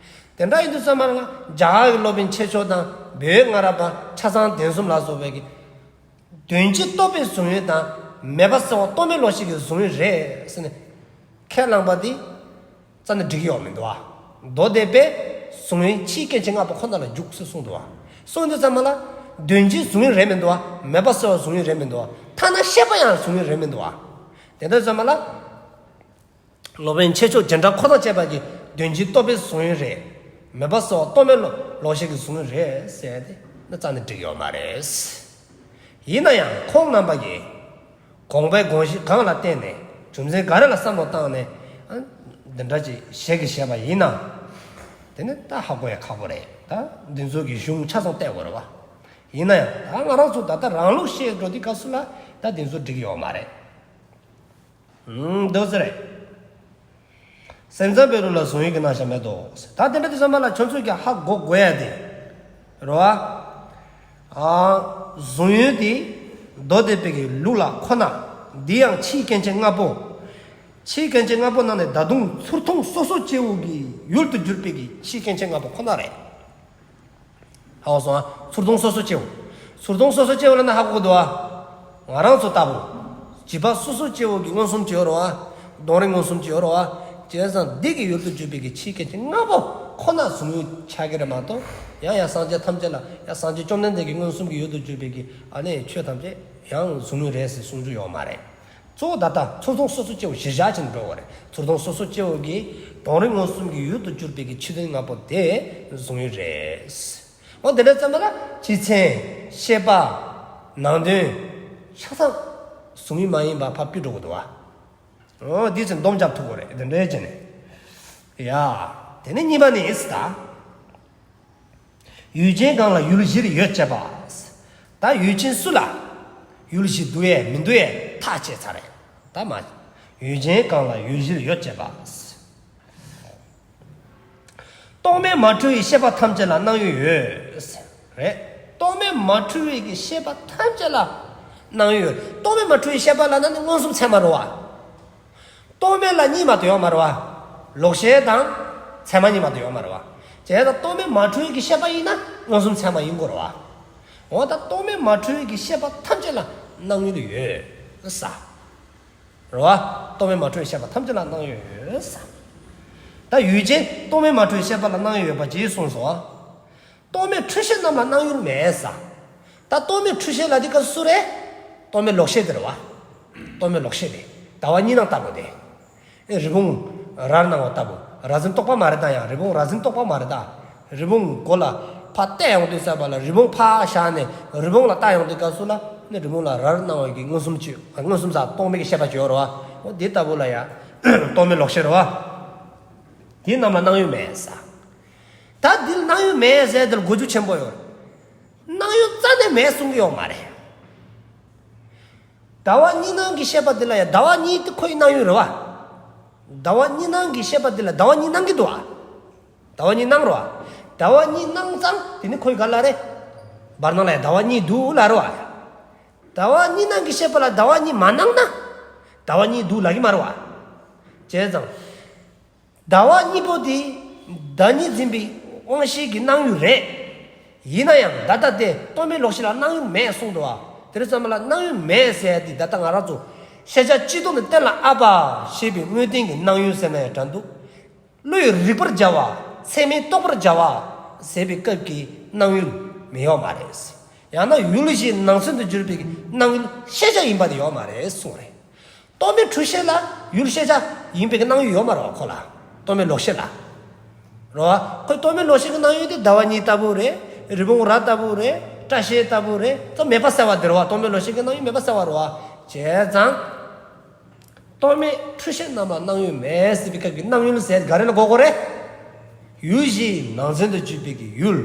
དེ་འདྲ་ཡིན་དུས་ཙམ་པ་ལ་རྒྱ་གར་གྱི་སློབ་དཔོན་ཆོས་མཆོག་དང་བོད་སྔ་རབས་པ་ཆ་ཚང་གདན་གསུམ་ལ་སོགས་པའི་གི། དོན་སྤྱི་རྟོག་པས་གཟུང་ཡུལ་དང་། མེད་པ་གསལ་བ་རྟོག་མེད་ལོག་ཤེས་ཀྱིས་གཟུང་ཡུལ་རེད་ཟེར་ནས་ཁས་བླངས་པ་འདི་རྩ་ནས་འགྲིག་གི་ཡོད་མི་འདུག་བ། མདོ་སྡེ་པས་གཟུང་ཡུལ་ཕྱིའི་སྐྱེ་མཆེད་ལྔ་པོ་ཁོ་ན་ལ་འཇུག་ཟེར་གསུངས་འདུག་བ། གསུངས་དུས་ཙམ་པ་ལ་དོན་སྤྱི་གཟུང་ཡུལ་རེད་མི་འདུག་བ། མེད་པ་གསལ་བ་གཟུང་ཡུལ་རེད་མི་འདུག་བ། ཐ་ན་ཤེས་པ་ཡང་གཟུང་ཡུལ་རེད་མི་འདུག་བ། དེ་འདྲ་ཙམ་པ་ལ། སློབ་དཔོན་ཆོས་མཆོག་རྗེས་འབྲང་ཁོ་ཐག་བཅད་པ་གི་དོན་སྤྱི་རྟོག་པས་གཟུང་ཡུལ་རེད། མེད་པ་གསལ་བ་རྟོག་མེད་ལོག་ཤེས་ཀྱིས་གཟུང་ཡུལ་རེད་ཟེར་ཏེ་ནི་རྩ་ནས་འགྲིག་ཡོད་མ་རེད། ཡིན་ན་ཡང་ཁོང་རྣམ་པ་གིས་དགོངས་པའི་དགོངས་གཞི་གང་ལ་བརྟེན་ནས་རྒྱུ་མཚན་ག་རེ་ལ་བསམ་བློ་བཏང་ནས་ཨ་འདི་འདྲ་ཅིག་ཞལ་གྱིས་བཞེས་པ་ཡིན་ན། དེ་ནི་ད་ཧ་གོ་ཡ་ཁག་པོ་རེད། ད་འདི་ཚོ་གི་གཞུང་ཆ་ཚང་བལྟས་དགོས་རེད་བ། ཡིན་ན་ཡང་ད་ང་རང་ཚོ་ད་ལྟ་རང་ལུགས་བཤད་འགྲོ་དུས་སྐབས་སུ་ལ་ད་འདི་ཚོ་འགྲིག་ཡོད་མ་རེད། ཨུམ། འདུག་ཟེར་རེད། སེམས་ཙམ་པའི་ལུགས་ལ་གཟུང་ཡུལ་གྱི་རྣམ་གཞག་མེད་དོ། ད་དེ་འདྲ་དུས་ཙམ་པ་ལ་ཁྱོད་ཚོས་ཀྱང་ཧ་གོ་དགོས་ཡ་དེ་རེད་བ། ཨ། གཟུང་ཡུལ་དེ་མདོ་སྡེ་པའི་གི་ལུགས་ལ་ཁོ་ན་འདི་ཡང་ཕྱིའི་སྐྱེ་མཆེད་ལྔ་པོ། ཕྱིའི་སྐྱེ་མཆེད་ལྔ་པོ་ནང་ནས་ད་དུང་ཚུར་མཐོང་སོ་སོ་སྐྱེ་བོ་གི་ཡུལ་དུ་གྱུར་པའི་གི་ཕྱིའི་སྐྱེ་མཆེད་ལྔ་པོ་ཁོ་ན་རེད། ཧ་གོ་སོང་ཨ། ཚུར་མཐོང་སོ་སོ་སྐྱེ་བོ། ཚུར་མཐོང་སོ་སོ་སྐྱེ་བོ་ལབ་ན་ཧ་གོ་གི་འདུག་ཨ། ང་རང་ཚོ་ལྟ་བུ། བྱིས་པ་སོ་སོ་སྐྱེ་བོ་གི་མངོན་སུམ་ཅིག་ཡོད་རེད་བ། གདོང་རིས་མངོན་སུམ་ཅིག་ཡོད་རེད་བ། བྱས་ཙང་འདི་གི་ཡུལ་དུ་གྱུར་པའི་གི་ཕྱིའི་སྐྱེ་མཆེད་ལྔ་པོ་ཁོ་ན་གཟུང་ཡུལ་ཆགས་ཀྱི་རེད་མ་གཏོགས། ཡང་ཡང་སངས་རྒྱས་ཐམས་ཅད་ལ་ཡང་སངས་རྒྱས་བཅོམ་ལྡན་འདས་ཀྱི་མངོན་སུམ་གྱི་ཡུལ་དུ་གྱུར་པའི་གི་ཨ་ནི་ཆོས་ཐམས་ཅད་ཡང་གཟུང་ཡུལ་རེད་ཟེར་གསུང་རྒྱུ་ཡོད་མ་རེད། གཙོ་བོ་ད་ལྟ་ཚུར་མཐོང་སོ་སོ་སྐྱེ་བོ་གཞིར་བཞག་བྱས་ནས་འགྲོ་བ་རེད། ཚུར་མཐོང་སོ་སོ་སྐྱེ་བོ་གིས་གདོང་རིས་མངོན་སུམ་གྱི་ཡུལ་དུ་གྱུར་པའི་གི་ཕྱི་དོན་ལྔ་པོ་དེ་གཟུང་ཡུལ་རེད། འོ་དེ་འདྲ་ཙམ་པ་ལ་སྤྱི་མཚན་ཤེས་པ་ནང་དོན་ཆ་ཚང་གཟུང་ཡུལ་མ་ཡིན་པ་ཕར་སྤུད་འགྲོ་གི་འདུག་བ། འོ་འདི་ཚོ་འདོམས་རྒྱབ་ཐུབ་དགོས་རེད། དེ་འདྲ་བྱས་ནས། ཡ། དེ་ནས་གཉིས་པ་ནི་ད། ཡུལ་ཅན་གང་ལ་ཡུལ་བཞིར་ཡོད་ཅེས་པ། ད་ཡུལ་ཅན་སུ་ལ་ཡུལ་བཞི་འདུ་ཡས་མི་འདུ་ཡས་ཐག་བཅད་ཚར་རེད། ད་མ། ཡུལ་ཅན་གང་ལ་ཡུལ་བཞིར་ཡོད་ཅེས་པ། རྟོག་མེད་མ་འཁྲུལ་བའི་ཤེས་པ་ཐམས་ཅད་ལ་སྣང་ཡུལ་ཡོད། རེད། རྟོག་མེད་མ་འཁྲུལ་བའི་གི་ཤེས་པ་ཐམས་ཅད་ལ་སྣང་ཡུལ་ཡོད། རྟོག་མེད་མ་འཁྲུལ་བའི་ཤེས་པ་ལབ་ན་ནི་མངོན་སུམ་ཚད་མ་རེད་བ། རྟོག་མེད་ལ་གཉིས་མ་གཏོགས་ཡོད་མ་རེད་བ། ལོག་ཤེས་དང་ཚད་མ་གཉིས་མ་གཏོགས་ཡོད་མ་རེད་བ། བྱས་ཙང་རྟོག་མེད་མ་འཁྲུལ་གྱི་ཤེས་པ་ཡིན་ན་མངོན་སུམ་ཚད་མ་ཡིན་དགོས་རེད་བ། འོ་ད་རྟོག་མེད་མ་འཁྲུལ་གྱི་ཤེས་པ་ཐམས་ཅད་ལ་སྣང་ཡུལ་ཡོད་ས། རེད་བ། རྟོག་མེད་མ་འཁྲུལ་ཤེས་པ་ཐམས་ཅད་ལ་སྣང་ཡུལ་ཡོད་ས། ད་ཡུལ་ཅན་རྟོག་མེད་མ་འཁྲུལ་ཤེས་པ་ལ་སྣང་ཡུལ་ཡོད་པ་ཅེས་གསུངས་སོ། རྟོག་མེད་འཁྲུལ་ཤེས་རྣམས་ལ་སྣང་ཡུལ་མེད་ས། ད་རྟོག་མེད་འཁྲུལ་ཤེས་ལ་དེ་ག་སུ་རེད། རྟོག་མེད་ལོག་ཤེས་དེ་རེད་བ། རྟོག་མེད་ལོག་ཤེས་དེ། ཟླ་བ་གཉིས་སྣང་ལྟ་བུ་དེ། ཨེ་རི་བོང་རྭར་སྣང་བ་ལྟ་བུ། རྭ་འཛིན་རྟོག་པ་མ་རེད་ད། ཡང་རི་བོང་རྭ་འཛིན་རྟོག་པ་མ་རེད་ད། རི་བོང་མགོ་ལ་ཕར་བལྟས་ཡོང་དུས་ས་པ་ལ་རི་བོང་ཕར་བཞག་ནས་རི་བོང་ལ་ལྟ་ཡོང་དུས་སྐབས་སུ་ལ་ནི་རི་བོང་ལ་རྭར་སྣང་བའི་གི་མངོན་སུམ་གྱི་མངོན་སུམ་ས་རྟོག་མེད་ཀྱི་ཤེས་པ་བྱོས་རོ། འོ་འདི་ལྟ་བུ་ལ་ཡ་རྟོག་མེད་ལོག་ཤེས་རོ། དེ་རྣམས་ལ་སྣང་ཡུལ་མེད་ས། ད་འདི་ལ་སྣང་ཡུལ་མེད་ཟེར་དེ་ལ་གོ་རྒྱུ་ཆེན་པོ་ཡོད། སྣང་ཡུལ་རྩ་ནས་མེད་གསུང་གི་ཡོད་མ་རེད། ཟླ་བ་གཉིས་སྣང་གི་ཤེས་པ་འདི་ལ་ཡང་ཟླ་བ་གཉིས་དེ་ཁོའི་སྣང་ཡུལ་རེད་བ། ཟླ་བ་གཉིས་སྣང་གི་ཤེས་པ་འདི་ལ་ཟླ་བ་གཉིས་སྣང་གི་འདུག་བ། ཟླ་བ་གཉིས་སྣང་རོ། ཟླ་བ་གཉིས་སྣང་ཙང་དེ་ནི་ཁོའི་ག་ལ་རེད། བར་སྣང་ལ་ཡང་ཟླ་བ་གཉིས་འདུག་ལ་རོ། ཟླ་བ་གཉིས་སྣང་གི་ཤེས་པ་ལ་ཟླ་བ་གཉིས་མ་སྣང་ན། ཟླ་བ་གཉིས་འདུག་ལ་གི་མ་རོ། བྱས་ཙང་། ཟླ་བ་གཉིས་པོ་དེ་བདག་ཉིད་འཛིན་པའི་དབང་ཤེས་ཀྱི་སྣང་ཡུལ་རེད། ཡིན་ན་ཡང་ད་ལྟ་དེ་རྟོག་མེད་ལོག་ཤེས་ལ་སྣང་ཡུལ་མེད་གསུངས་འདུག་བ། དེ་རེད་ཙམ་པ་ལ་སྣང་ཡུལ་མེད་ཟེར་ཡ་དེ་ད་ལྟ་ང་རང་ཚོ་ཤེས་བྱ་སྤྱི་ལྡོག་ནས་གཏན་ལ་དབབ་པ་ཞེས་པའི་དངོས་བསྟན་གྱི་སྣང་ཡུལ་ཟེར་ན་ཡང་འདྲ་འདུག་བློས་རིག་པར་བྱ་བ། ཚད་མས་རྟོགས་པར་བྱ་བ་ཟེར་བའི་སྐབས་ཀྱི་སྣང་ཡུལ་མི་ཡོད་མ་རེད། ཡང་ན་ཡུལ་ཞེས་ནང་ཚན་དུ་གྱུར་པའི་སྣང་ཡུལ་ཤེས་བྱ་ཡིན་པ་དེ་ཡོད་མ་རེད་གསུངས་རེད། རྟོག་མེད་འཁྲུལ་ཤེས་ལ་ཡུལ་ཤེས་བྱ་ཡིན་པའི་སྣང་ཡུལ་ཡོད་མ་རེད་བ་ཁོ་ལ། རྟོག་མེད་ལོག་ཤེས་ལ། རེད་བ། ཁོའི་རྟོག་མེད་ལོག་ཤེས་ཀྱི་སྣང་ཡུལ་དེ་ཟླ་བ་གཉིས་ལྟ་བུ་རེད། རི་བོང་རྭ་ལྟ་བུ་རེད། སྐྲ་ཤད་ལྟ་བུ་རེད། ཙམ་མེད་པ་གསལ་བ་དེ་རེད་བ། རྟོག་མེད་ལོག་ཤེས་ཀྱི་སྣང་ཡུལ་མེད་པ་གསལ་བ་རེད་བ། བྱས་ཙང་། རྟོག་མེད་འཁྲུལ་ཤེས་རྣམས་ལ་སྣང་ཡུལ་མེད་ཟེར་བའི་སྐབས་ཀྱི་སྣང་ཡུལ་ཟེར་ག་རེ་ལ་གོ་དགོས་རེད། ཡུལ་ཞེས་ནང་ཚན་དུ་གྱུར་པའི་གི་ཡུལ་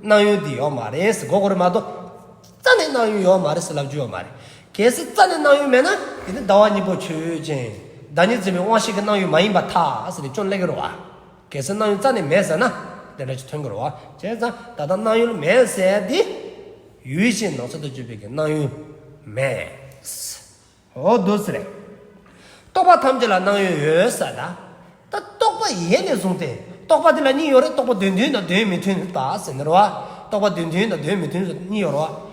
སྣང་ཡུལ་འདི་ཡོད་མ་རེད་ཟེར་གོ་དགོས་རེད་མ་གཏོགས། རྩ་ནས་སྣང་ཡུལ་ཡོད་མ་རེད་ཟེར་ལབ་རྒྱུ་ཡོད་མ་རེད། གལ་སྲིད་རྩ་ནས་སྣང་ཡུལ་མེད་ན་དེ་ནི་ཟླ་བ་གཉིས་པོ་ཆོས་ཅན། བདག་ཉིད་འཛིན་པའི་དབང་ཤེས་ཀྱི་སྣང་ཡུལ་མ་ཡིན་པར་ཐལ་ཟེར་ནས་སྐྱོན་སླེབས་ཀྱི་རེད་བ། གལ་སྲིད་སྣང་ཡུལ་རྩ་ནས་མེད་ཟེར་ན་དེ་འདྲ་ཞིག་ཐོན་གྱི་རེད་བ། བྱས་ཙང་ད་ལྟ་སྣང་ཡུལ་མེད་ཟེར་དེ། ཡུལ་ཅན་ནང་ཚན་དུ་གྱུར་པའི་གི་སྣང་ཡུལ་མེད། འོ་འདུག་སེ་རེད། རྟོག་པ་ཐམས་ཅད་ལ་སྣང་ཡུལ་ཡོད་ས་ད། ད་རྟོག་པ་ཡེ་ནས་བཟུང་སྟེ་རྟོག་པ་དེ་ལ་གཉིས་ཡོད་རེད། རྟོག་པ་དོན་མཐུན་དང་དོན་མི་མཐུན་པ་ཟེར་ནི་རེད་བ། རྟོག་པ་དོན་མཐུན་དང་དོན་མི་མཐུན་ཟེར་གཉིས་ཡོད་རེད་བ།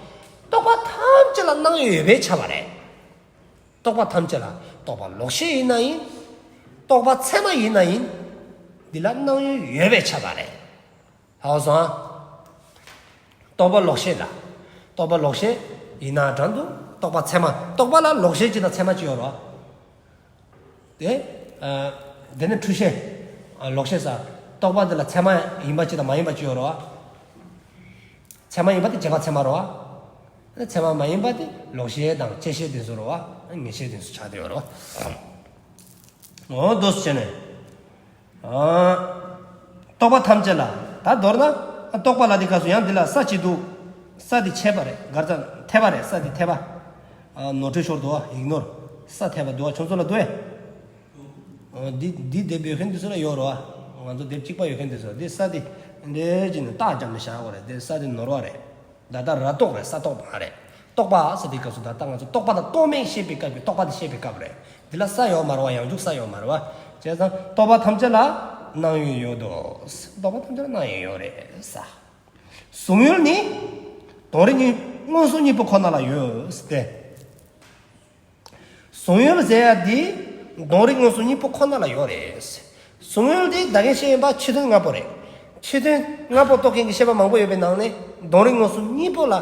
རྟོག་པ་ཐམས་ཅད་ལ་སྣང་ཡུལ་ཡོད་པས་ཁྱབ་པ་རེད། རྟོག་པ་ཐམས་ཅད་ལ་རྟོག་པ་ལོག་ཤེས་ཡིན་ན་ཡིན། རྟོག་པ་ཚད་མ་ཡིན་ན་ཡིན། འདི་ལ་སྣང་ཡུལ་ཡོད་པས་ཁྱབ་པ་རེད། ཧ་གོ་སོང་ཨ། རྟོག་པ་ལོག་ཤེས་ལ། རྟོག་པ་ལོག་ཤེས་ཡིན་ན་འདྲ་འདུག་རྟོག་པ་ཚད་མ། རྟོག་པ་ལ་ལོག་ཤེས་གཅིག་དང་ཚད་མ་གཅིག་ཡོད་རེད་བ། དེ། ཨ། དེ་ནི་འཁྲུལ་ཤེས། ཨ། ལོག་ཤེས་ས། རྟོག་པ་འདི་ལ་ཚད་མ་ཡིན་པ་གཅིག་དང་མ་ཡིན་པ་གཅིག་ཡོད་རེད་བ། ཚད་མ་ཡིན་པ་དེ་རྗེས་དཔག་ཚད་མ་རེད་བ། ཚད་མ་མ་ཡིན་པ་དེ་ལོག་ཤེས་དང་བཅད་ཤེས་དེ་ཚོ་རེད་བ། ངེས་ཤེས་དེ་ཚོ་ཆགས་བསྡད་ཡོད་རེད་བ། འོ་འདུག་སེ་བྱས་ནས། ཨ། རྟོག་པ་ཐམས་ཅད་ལ། ད་མདོར་ན། རྟོག་པ་ལ་དེ་སྐབས་སུ་ཡང་འདི་ལ་ས་གཅིག་འདུག་ས་དེ་ཆད་པ་རེད། གར་ཙམ་འཐད་པ་རེད། ས་དེ་འཐད་པ། ཨ། ནོར་འཁྲུལ་ཤོར་འདུག་བ། ཡིག་ནོར། ས་འཐད་པ་འདུག་བ། ཁྱོད་ཚོ་ལ་འདུག་ཨེ། ཨ། འདི་འདི་དེབ་ཡོད་མཁན་དེ་ཚོ་ལ་ཡོད་རེད་བ། ང་ཚོ་དེབ་གཅིག་པ་ཡོད་མཁན་དེ་ཚོ་འདི་ས་དེ་འདྲའི་ཅིག་ནས་རྟགས་བརྒྱབ་ནས་བཞག་དགོས་རེད། དེ་ས་དེ་ནོར་བ་རེད། ད་ལྟ་ར་རྟོག་རེད། ས་རྟོག་མ་རེད། རྟོག་པ་ཟེར་དུས་སྐབས་སུ་ད་ལྟ་ང་ཚོ་རྟོག་པ་དང་རྟོག་མེད་བཤད་པའི་སྐབས་ཀྱི་རྟོག་པ་དེ་བཤད་པའི་སྐབས་རེད། འདི་ལ་ས་ཡོད་མ་རེད་བ། ཡང་འཇུག་ས་ཡོད་མ་རེད་བ། བྱས་ཙང་རྟོག་པ་ཐམས་ཅད་ལ་སྣང་ཡུལ་ཡོད་དོ། རྟོག་པ་ཐམས་ཅད་ལ་སྣང་ཡུལ་ཡོད་རེད་ས། གཟུང་ཡུལ་ནི། དོན་རིག་གཉིས། མངོན་སུམ་གཉིས་པོ་ཁོ་ན་ལ་ཡོད་ཟེར་ཏེ། གཟུང་ཡུལ་ཟེར་ཡ་འདི་དོན་རིག་མངོན་སུམ་གཉིས་པོ་ཁོ་ན་ལ་ཡོད་རེད། གཟུང་ཡུལ་འདི་ད་གིན་བཤད་ཡིན་པ་ཕྱི་དོན་ལྔ་པོ་རེད། ཕྱི་དོན་ལྔ་པོ་རྟོགས་མཁན་གྱི་ཤེས་པ་མང་པོ་ཡོད་པའི་ནང་ནས་དོན་རིག་མངོན་སུམ་གཉིས་པོ་ལ་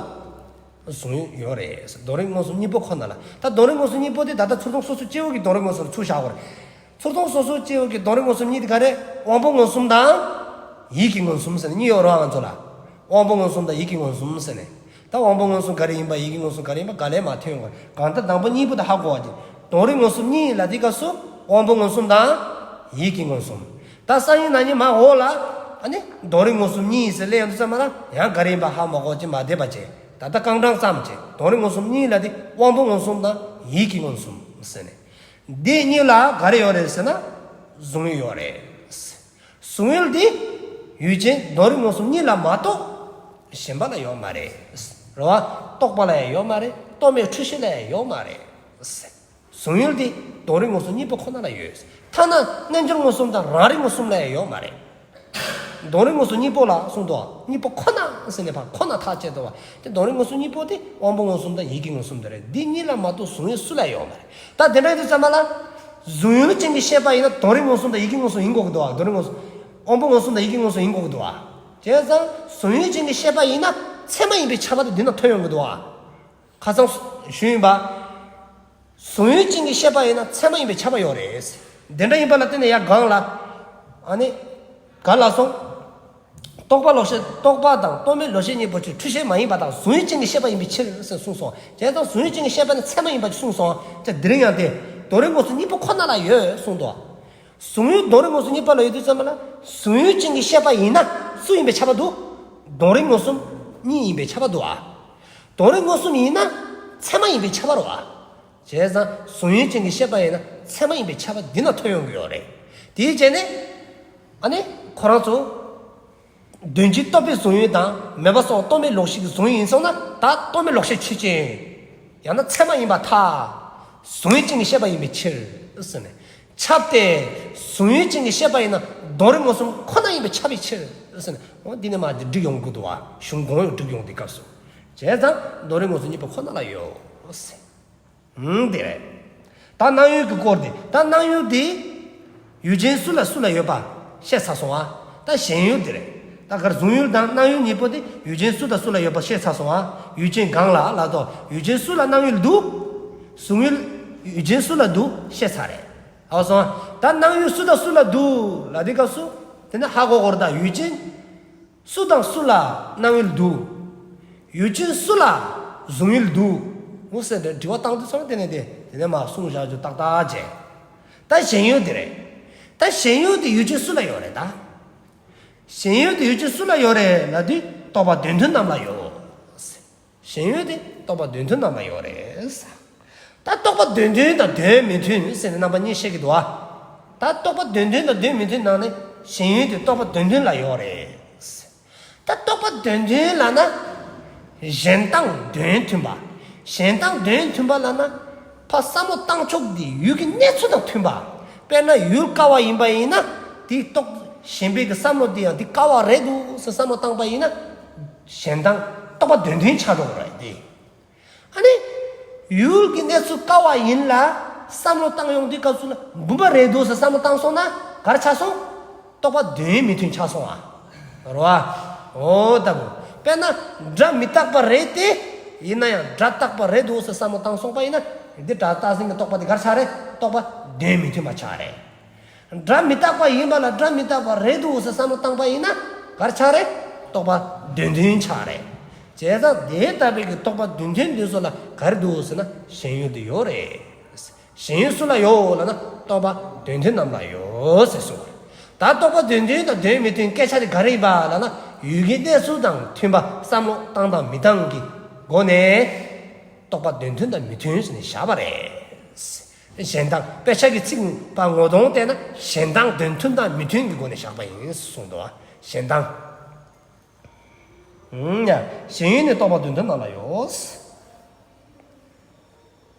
གཟུང་ཡུལ་ཡོད་རེད། དོན་རིག་མངོན་སུམ་གཉིས་པོ་ཁོ་ན་ལ། ད་དོན་རིག་མངོན་སུམ་གཉིས་པོ་དེ་ད་ལྟ་ཚུར་མཐོང་སོ་སོ་སྐྱེ་བོ་གི་དོན་རིག་མངོན་སུམ་ལ་ཚུར་བཞག་དགོས་རེད། ཚུར་མཐོང་སོ་སོ་སྐྱེ་བོ་གི་དོན་རིག་མངོན་སུམ་གཉིས་དེ་ག་རེ། དབང་པོ་མངོན་སུམ་དང་། ཡིད་ཀྱི་མངོན་སུམ་ཟེར་ནས་གཉིས་ཡོད་རེད་བ་ང་ཚོ་ལ། དབང་པོ་མངོན་སུམ་དང་ཡིད་ཀྱི་མངོན་སུམ་ཟེར་ནས། ད་དབང་པོ་མངོན་སུམ་ག་རེ་ཡིན་པ། ཡིད་ཀྱི་མངོན་སུམ་ག་རེ་ཡིན་པ་ག་ལས་མ་ཐོན་གོ། གང་ལྟར་དང་པོ་གཉིས་པོ་དེ་ཧ་གོ་བ་ཅིག་དོན་རིག་མངོན་སུམ་གཉིས་ལ་དེ་སྐབས་སུ་དབང་པོ་མངོན་སུམ་དང་ཡིད་ཀྱི་མངོན་སུམ། ད་ས་ཡི་ན་ནི་མ་འོ་ལ། ཨ་ནི་དོན་རིག་མངོན་སུམ་གཉིས་ཟེར་ལས་ཡོང་དུས་ཙམ་པ་ལ་ཡང་ག་རེ་ཡིན་པ་ཧ་མ་གོ་ཅི་མ་བསྡད་པ་བྱས། ད་ལྟ་རྐང་གྲངས་ཙམ་བྱས་དོན་རིག་མངོན་སུམ་གཉིས་ལ་དེ་དབང་པོ་མངོན་སུམ་དང་ཡིད་ཀྱི་མངོན་སུམ་ཟེར་ནས། འདི་གཉིས་ལ་ག་རེ་ཡོད་རེད་ཟེར་ན། གཟུང་ཡུལ་ཡོད་རེད། གཟུང་ཡུལ་དེ་ཡུལ་ཅན་དོན་རིག་མངོན་སུམ་གཉིས་ལ་མ་གཏོགས་གཞན་པ་ལ་ཡོད་མ་རེད། རེད་བ། རྟོག་པ་ལ་ཡང་ཡོད་མ་རེད། རྟོག་མེད་འཁྲུལ་ཤེས་ལ་ཡང་ཡོད་མ་རེད། གཟུང་ཡུལ་དེ་དོན་རིག་མངོན་སུམ་གཉིས་པོ་ཁོ་ན་ལ་ཡོད། ཐ་ན་རྣལ་འབྱོར་མངོན་སུམ་དང་རང་རིག་མངོན་སུམ་ལ་ཡང་ཡོད་མ་རེད། དོན་རིག་མངོན་སུམ་གཉིས་པོ་ལ་གསུངས་འདུག་གཉིས་པོ་ཁོ་ན་ཟེར་ནས་ཕར་ཁོ་ན་ཐག་བཅད་འདུག་བ། དེ་དོན་རིག་མངོན་སུམ་གཉིས་པོ་དེ་དབང་པོ་མངོན་སུམ་དང་ཡིད་ཀྱི་མངོན་སུམ་དེ་རེད། འདི་གཉིས་ལ་མ་གཏོགས་གཟུང་ཡུལ་སུ་ལ་ཡང་ཡོད་མ་རེད། ད་དེ་འདྲ་ཡིན་དུས་ཙམ་པ་ལ། གཟུང་ཡུལ་ཅན་གྱི་ཤེས་པ་ཡིན་ན་དོན་རིག་མངོན་སུམ་དང་ཡིད་ཀྱི་མངོན་སུམ་ཡིན་དགོས་ཀྱི་འདུག་བ། དོན་རིག་མངོན་སུམ། དབང་པོ་མངོན་སུམ་དང་ཡིད་ཀྱི་མངོན་སུམ་ཡིན་དགོས་ཀྱི་འདུག་བ། བྱས་ཙང་གཟུང་ཡུལ་ཅན་གྱི་ཤེས་པ་ཡིན་ན་ཚད་མ་ཡིན་པའི་ཁྱབ་པ་དེ་འདི་ན་ཐོན་ཡོང་གི་འདུག་བ། ཁ་སང་ཞུས་ཡིན་པ། གཟུང་ཡུལ་ཅན་གྱི་ཤེས་པ་ཡིན་ན་ཚད་མ་ཡིན་པའི་ཁྱབ་པ་ཡོད་རེད། དེ་འདྲ་ཡིན་པ་ལ་བརྟེན་ནས་ཡར་སྒང་ལ། ཨ་ནི། ག་ལ་སོང་། རྟོག་པ་ལོག་ཤེས། རྟོག་པ་དང་རྟོག་མེད་ལོག་ཤེས་གཉིས་པོ་ཆོས་འཁྲུལ་ཤེས་མ་ཡིན་པ་དང་གཟུང་ཡུལ་ཅན་གྱི་ཤེས་པ་ཡིན་པའི་ཕྱིར་ཟེར་གསུངས་སོང་། བྱས་ཙང་གཟུང་ཡུལ་ཅན་གྱི་ཤེས་པ་ནི་ཚད་མ་ཡིན་པ་གསུངས་སོང་། ཅེས་འདི་རིང་ཡང་དེ་དོན་རིག་མངོན་སུམ་གཉིས་པོ་ཁོ་ན་ལ་ཡོད་གསུངས་འདུག་གཟུང་ཡུལ་དོན་རིག་མངོན་སུམ་གཉིས་པ་ལ་ཡོད་དུས་ཙམ་པ་ལ་གཟུང་ཡུལ་ཅན་གྱི་ཤེས་པ་ཡིན་ན་སུ་ཡིན་པའི་ཁྱབ་པ་འདུག་དོན་རིག་མངོན་སུམ་གཉིས་ཡིན་པའི་ཁྱབ་པ་འདུག་ཨ། དོན་རིག་མངོན་སུམ་ཡིན་ན་ཚད་མ་ཡིན་པའི་ཁྱབ་པ་རེད་བ། བྱས་ཙང་གཟུང་ཡུལ་ཅན་གྱི་ཤེས་པ་ཡིན་ན་ཚད་མ་ཡིན་པའི་ཁྱབ་པ་འདི་ན་ཐོན་ཡོང་གི་ཡོད་རེད། དེའི་རྗེས་ནས། ཨ་ནི་ཁོ་རང་ཚོ། དོན་སྤྱི་རྟོག་པའི་གཟུང་ཡུལ་དང་མེད་པ་སོགས་རྟོག་མེད་ལོག་ཤེས་ཀྱི་གཟུང་ཡུལ་ཡིན་སོང་ན་ད་རྟོག་མེད་ལོག་ཤེས་ཆོས་ཅན། ཡང་ན་ཚད་མ་ཡིན་པར་ཐལ། གཟུང་ཡུལ་ཅན་གྱི་ཤེས་པ་ཡིན་པའི་ཕྱིར་ཟེར་ནས། ཁྱབ་སྟེ། གཟུང་ཡུལ་ཅན་གྱི་ཤེས་པ་ཡིན་ན་དོན་རིག་མངོན་སུམ་ཁོ་ན་ཡིན་པའི་ཁྱབ་པའི་ཕྱིར་ཟེར་ནས། འོ་འདི་ནས་མར་འདི་འགྲིག་ཡོང་གི་འདུག་བ། གཞུང་གོང་ཡང་འགྲིག་ཡོང་དུས་སྐབས་སུ། བྱས་ཙང་དོན་རིག་མངོན་སུམ་གཉིས་པོ་ཁོ་ན་ལ་ཡོད་ཟེར། ཧུང་། དེ་རེད། ད་སྣང་ཡུལ་གྱི་སྐོར་དེ། ད་སྣང་ཡུལ་དེ། ཡུལ་ཅན་སུ་ལ་སུ་ལ་ཡོད་པ་བཤད་ཚར་སོང་ཨ། ད་ཞེན་ཡུལ་དེ་རེད། ད་གར་གཟུང་ཡུལ་དང་སྣང་ཡུལ་གཉིས་པོ་དེ་ཡུལ་ཅན་སུ་དང་སུ་ལ་ཡོད་པ་བཤད་ཚར་སོང་ཨ། ཡུལ་ཅན་གང་ལ་ལ་དོ། ཡུལ་ཅན་སུ་ལ་སྣང་ཡུལ་འདུག་གཟུང་ཡུལ། ཡུལ་ཅན་སུ་ལ་འདུག་བཤད་ཚར་རེད། ཨ་སོང་། ད་སྣང་ཡུལ་སུ་དང་སུ་ལ་འདུག་ལ་དེ་སྐབས་སུ། དེ་ནི་ཧ་གོ་གོ་རེད། ད་ཡུལ་ཅན། སུ་དང་སུ་ལ་སྣང་ཡུལ་འདུག་ཡུལ་ཅན་སུ་ལ་གཟུང་ཡུལ་འདུག་འོ་ཟེར་ཏེ་དྲི་བ་བཏང་དུས་ཙང་དེ་ནས་དེ་དེ་ནས་མར་གསུངས་བཞག་རྒྱུ་ཏག་ཏག་བྱས། ད་ཞེན་ཡུལ་དེ་རེད། ད་ཞེན་ཡུལ་དེ་ཡུལ་ཅན་སུ་ལ་ཡོད་རེད་ད། ཞེན་ཡུལ་དེ་ཡུལ་ཅན་སུ་ལ་ཡོད་རེད་ལབ་དུས་རྟོག་པ་དོན་མཐུན་རྣམས་ལ་ཡོད། ཞེན་ཡུལ་དེ་རྟོག་པ་དོན་མཐུན་རྣམས་ལ་ཡོད་རེད། ད་རྟོག་པ་དོན་མཐུན་དང་དོན་མི་མཐུན་ཟེར་ནས་རྣམ་པ་གཉིས་བཤད་ཀྱི་འདུག་ཨ། ད་རྟོག་པ་དོན་མཐུན་དང་དོན་མི་མཐུན་ནང་ནས་ཞེན་ཡུལ་དེ་རྟོག་པ་དོན་མཐུན་ལ་ཡོད་རེད། ད་རྟོག་པ་དོན་མཐུན་ལབ་ན། གཞན་དང་དོན་མཐུན་པ། གཞན་དང་དོན་མཐུན་པ་ལབ་ན། ཕར་བསམ་བློ་བཏང་ཕྱོགས་འདི་ཡུལ་གྱི་གནས་ཚུལ་དང་མཐུན་པ། དཔེར་ན་ཡུལ་ཀ་བ་ཡིན་པ་ཡིན་ན། དེའི་རྟོག་གཞན་པའི་གི་བསམ་བློ་འདི་ཡང་འདི་ཀ་བ་རེད་འདུག་ཟེར་བསམ་བློ་བཏང་པ་ཡིན་ན། གཞན་དང་རྟོག་པ་དོན་མཐུན་ཆགས་འགྲོ་གི་རེད་དེ། ཨ་ནི། ཡུལ་གྱི་གནས་ཚུལ་ཀ་བ་ཡིན་ལ། བསམ་བློ་བཏང་ཡོང་དུས་སྐབས་སུ་ལ་བུམ་པ་རེད་འདུག་ཟེར་བསམ་བློ་བཏང་སོང་ན་ག་རེ་ཆགས་སོང་། རྟོག་པ་དོན་མི་མཐུན་ཆགས་སོང་ཨ། རེད་བ། འོ་ལྟ་བུ། དཔེར་ན་སྒྲ་མི་རྟག་པ་རེད་དེ། ཡིན་ན་ཡང་སྒྲ་རྟག་པ་རེད་འདུག་ཟེར་བསམ་བློ་བཏང་སོང་པ་ཡིན་ན། འདི་སྒྲ་རྟག་འཛིན་གྱི་རྟོག་པ་འདི་ག་རེ་ཆགས་རེད། རྟོག་པ་དོན་མི་མཐུན་པ་ཆགས་རེད། སྒྲ་མི་རྟག་པ་ཡིན་པ་ལ་སྒྲ་མི་རྟག་པ་རེད་འདུག་ཟེར་བསམ་བློ་བཏང་པ་ཡིན་ན་ག་རེ་ཆགས་རེད། རྟོག་པ་དོན་མཐུན་ཆགས་རེད། བྱས་ཙང་དེ་ལྟ་བུའི་གི་རྟོག་པ་དོན་མཐུན་དེ་ཚོ་ལ་ག་རེ་འདུག་ཟེར་ན་ཞེན་ཡུལ་དེ་ཡོད་རེད། ཞེན་ཡུལ་སུ་ལ་ཡོད་ལབ་ན་རྟོག་པ་དོན་མཐུན་རྣམས་ལ་ཡོད་ཟེར་གསུངས་པ་རེད། ད་རྟོག་པ་དོན་མཐུན་དང་དོན་མི་མཐུན་སྐད་ཆ་དེ་ག་རེ་ཡིན་པ་ལབ་ན་ཡུལ་གྱི་གནས་ཚུལ་དང་མཐུན་པ་བསམ་བློ་བཏང་དང་མི་བཏང་གི་སྒོ་ནས་རྟོག་པ་དོན་མཐུན་དང་མི་མཐུན་ཟེར་ནས་བཞག་པ་རེད། གཞན་དང་དཔེ་ཆ་གི་ཚིག་པ་ངོ་གདོང་བལྟས་ན་གཞན་དང་དོན་མཐུན་དང་མི་མཐུན་གྱི་སྒོ་ནས་བཞག་པ་ཡིན་གསུངས་འདུག་བ། གཞན་དང་། ཡ། ཞེན་ཡུལ་ནི་རྟོག་པ་དོན་མཐུན་རྣམས་ལ་ཡོད།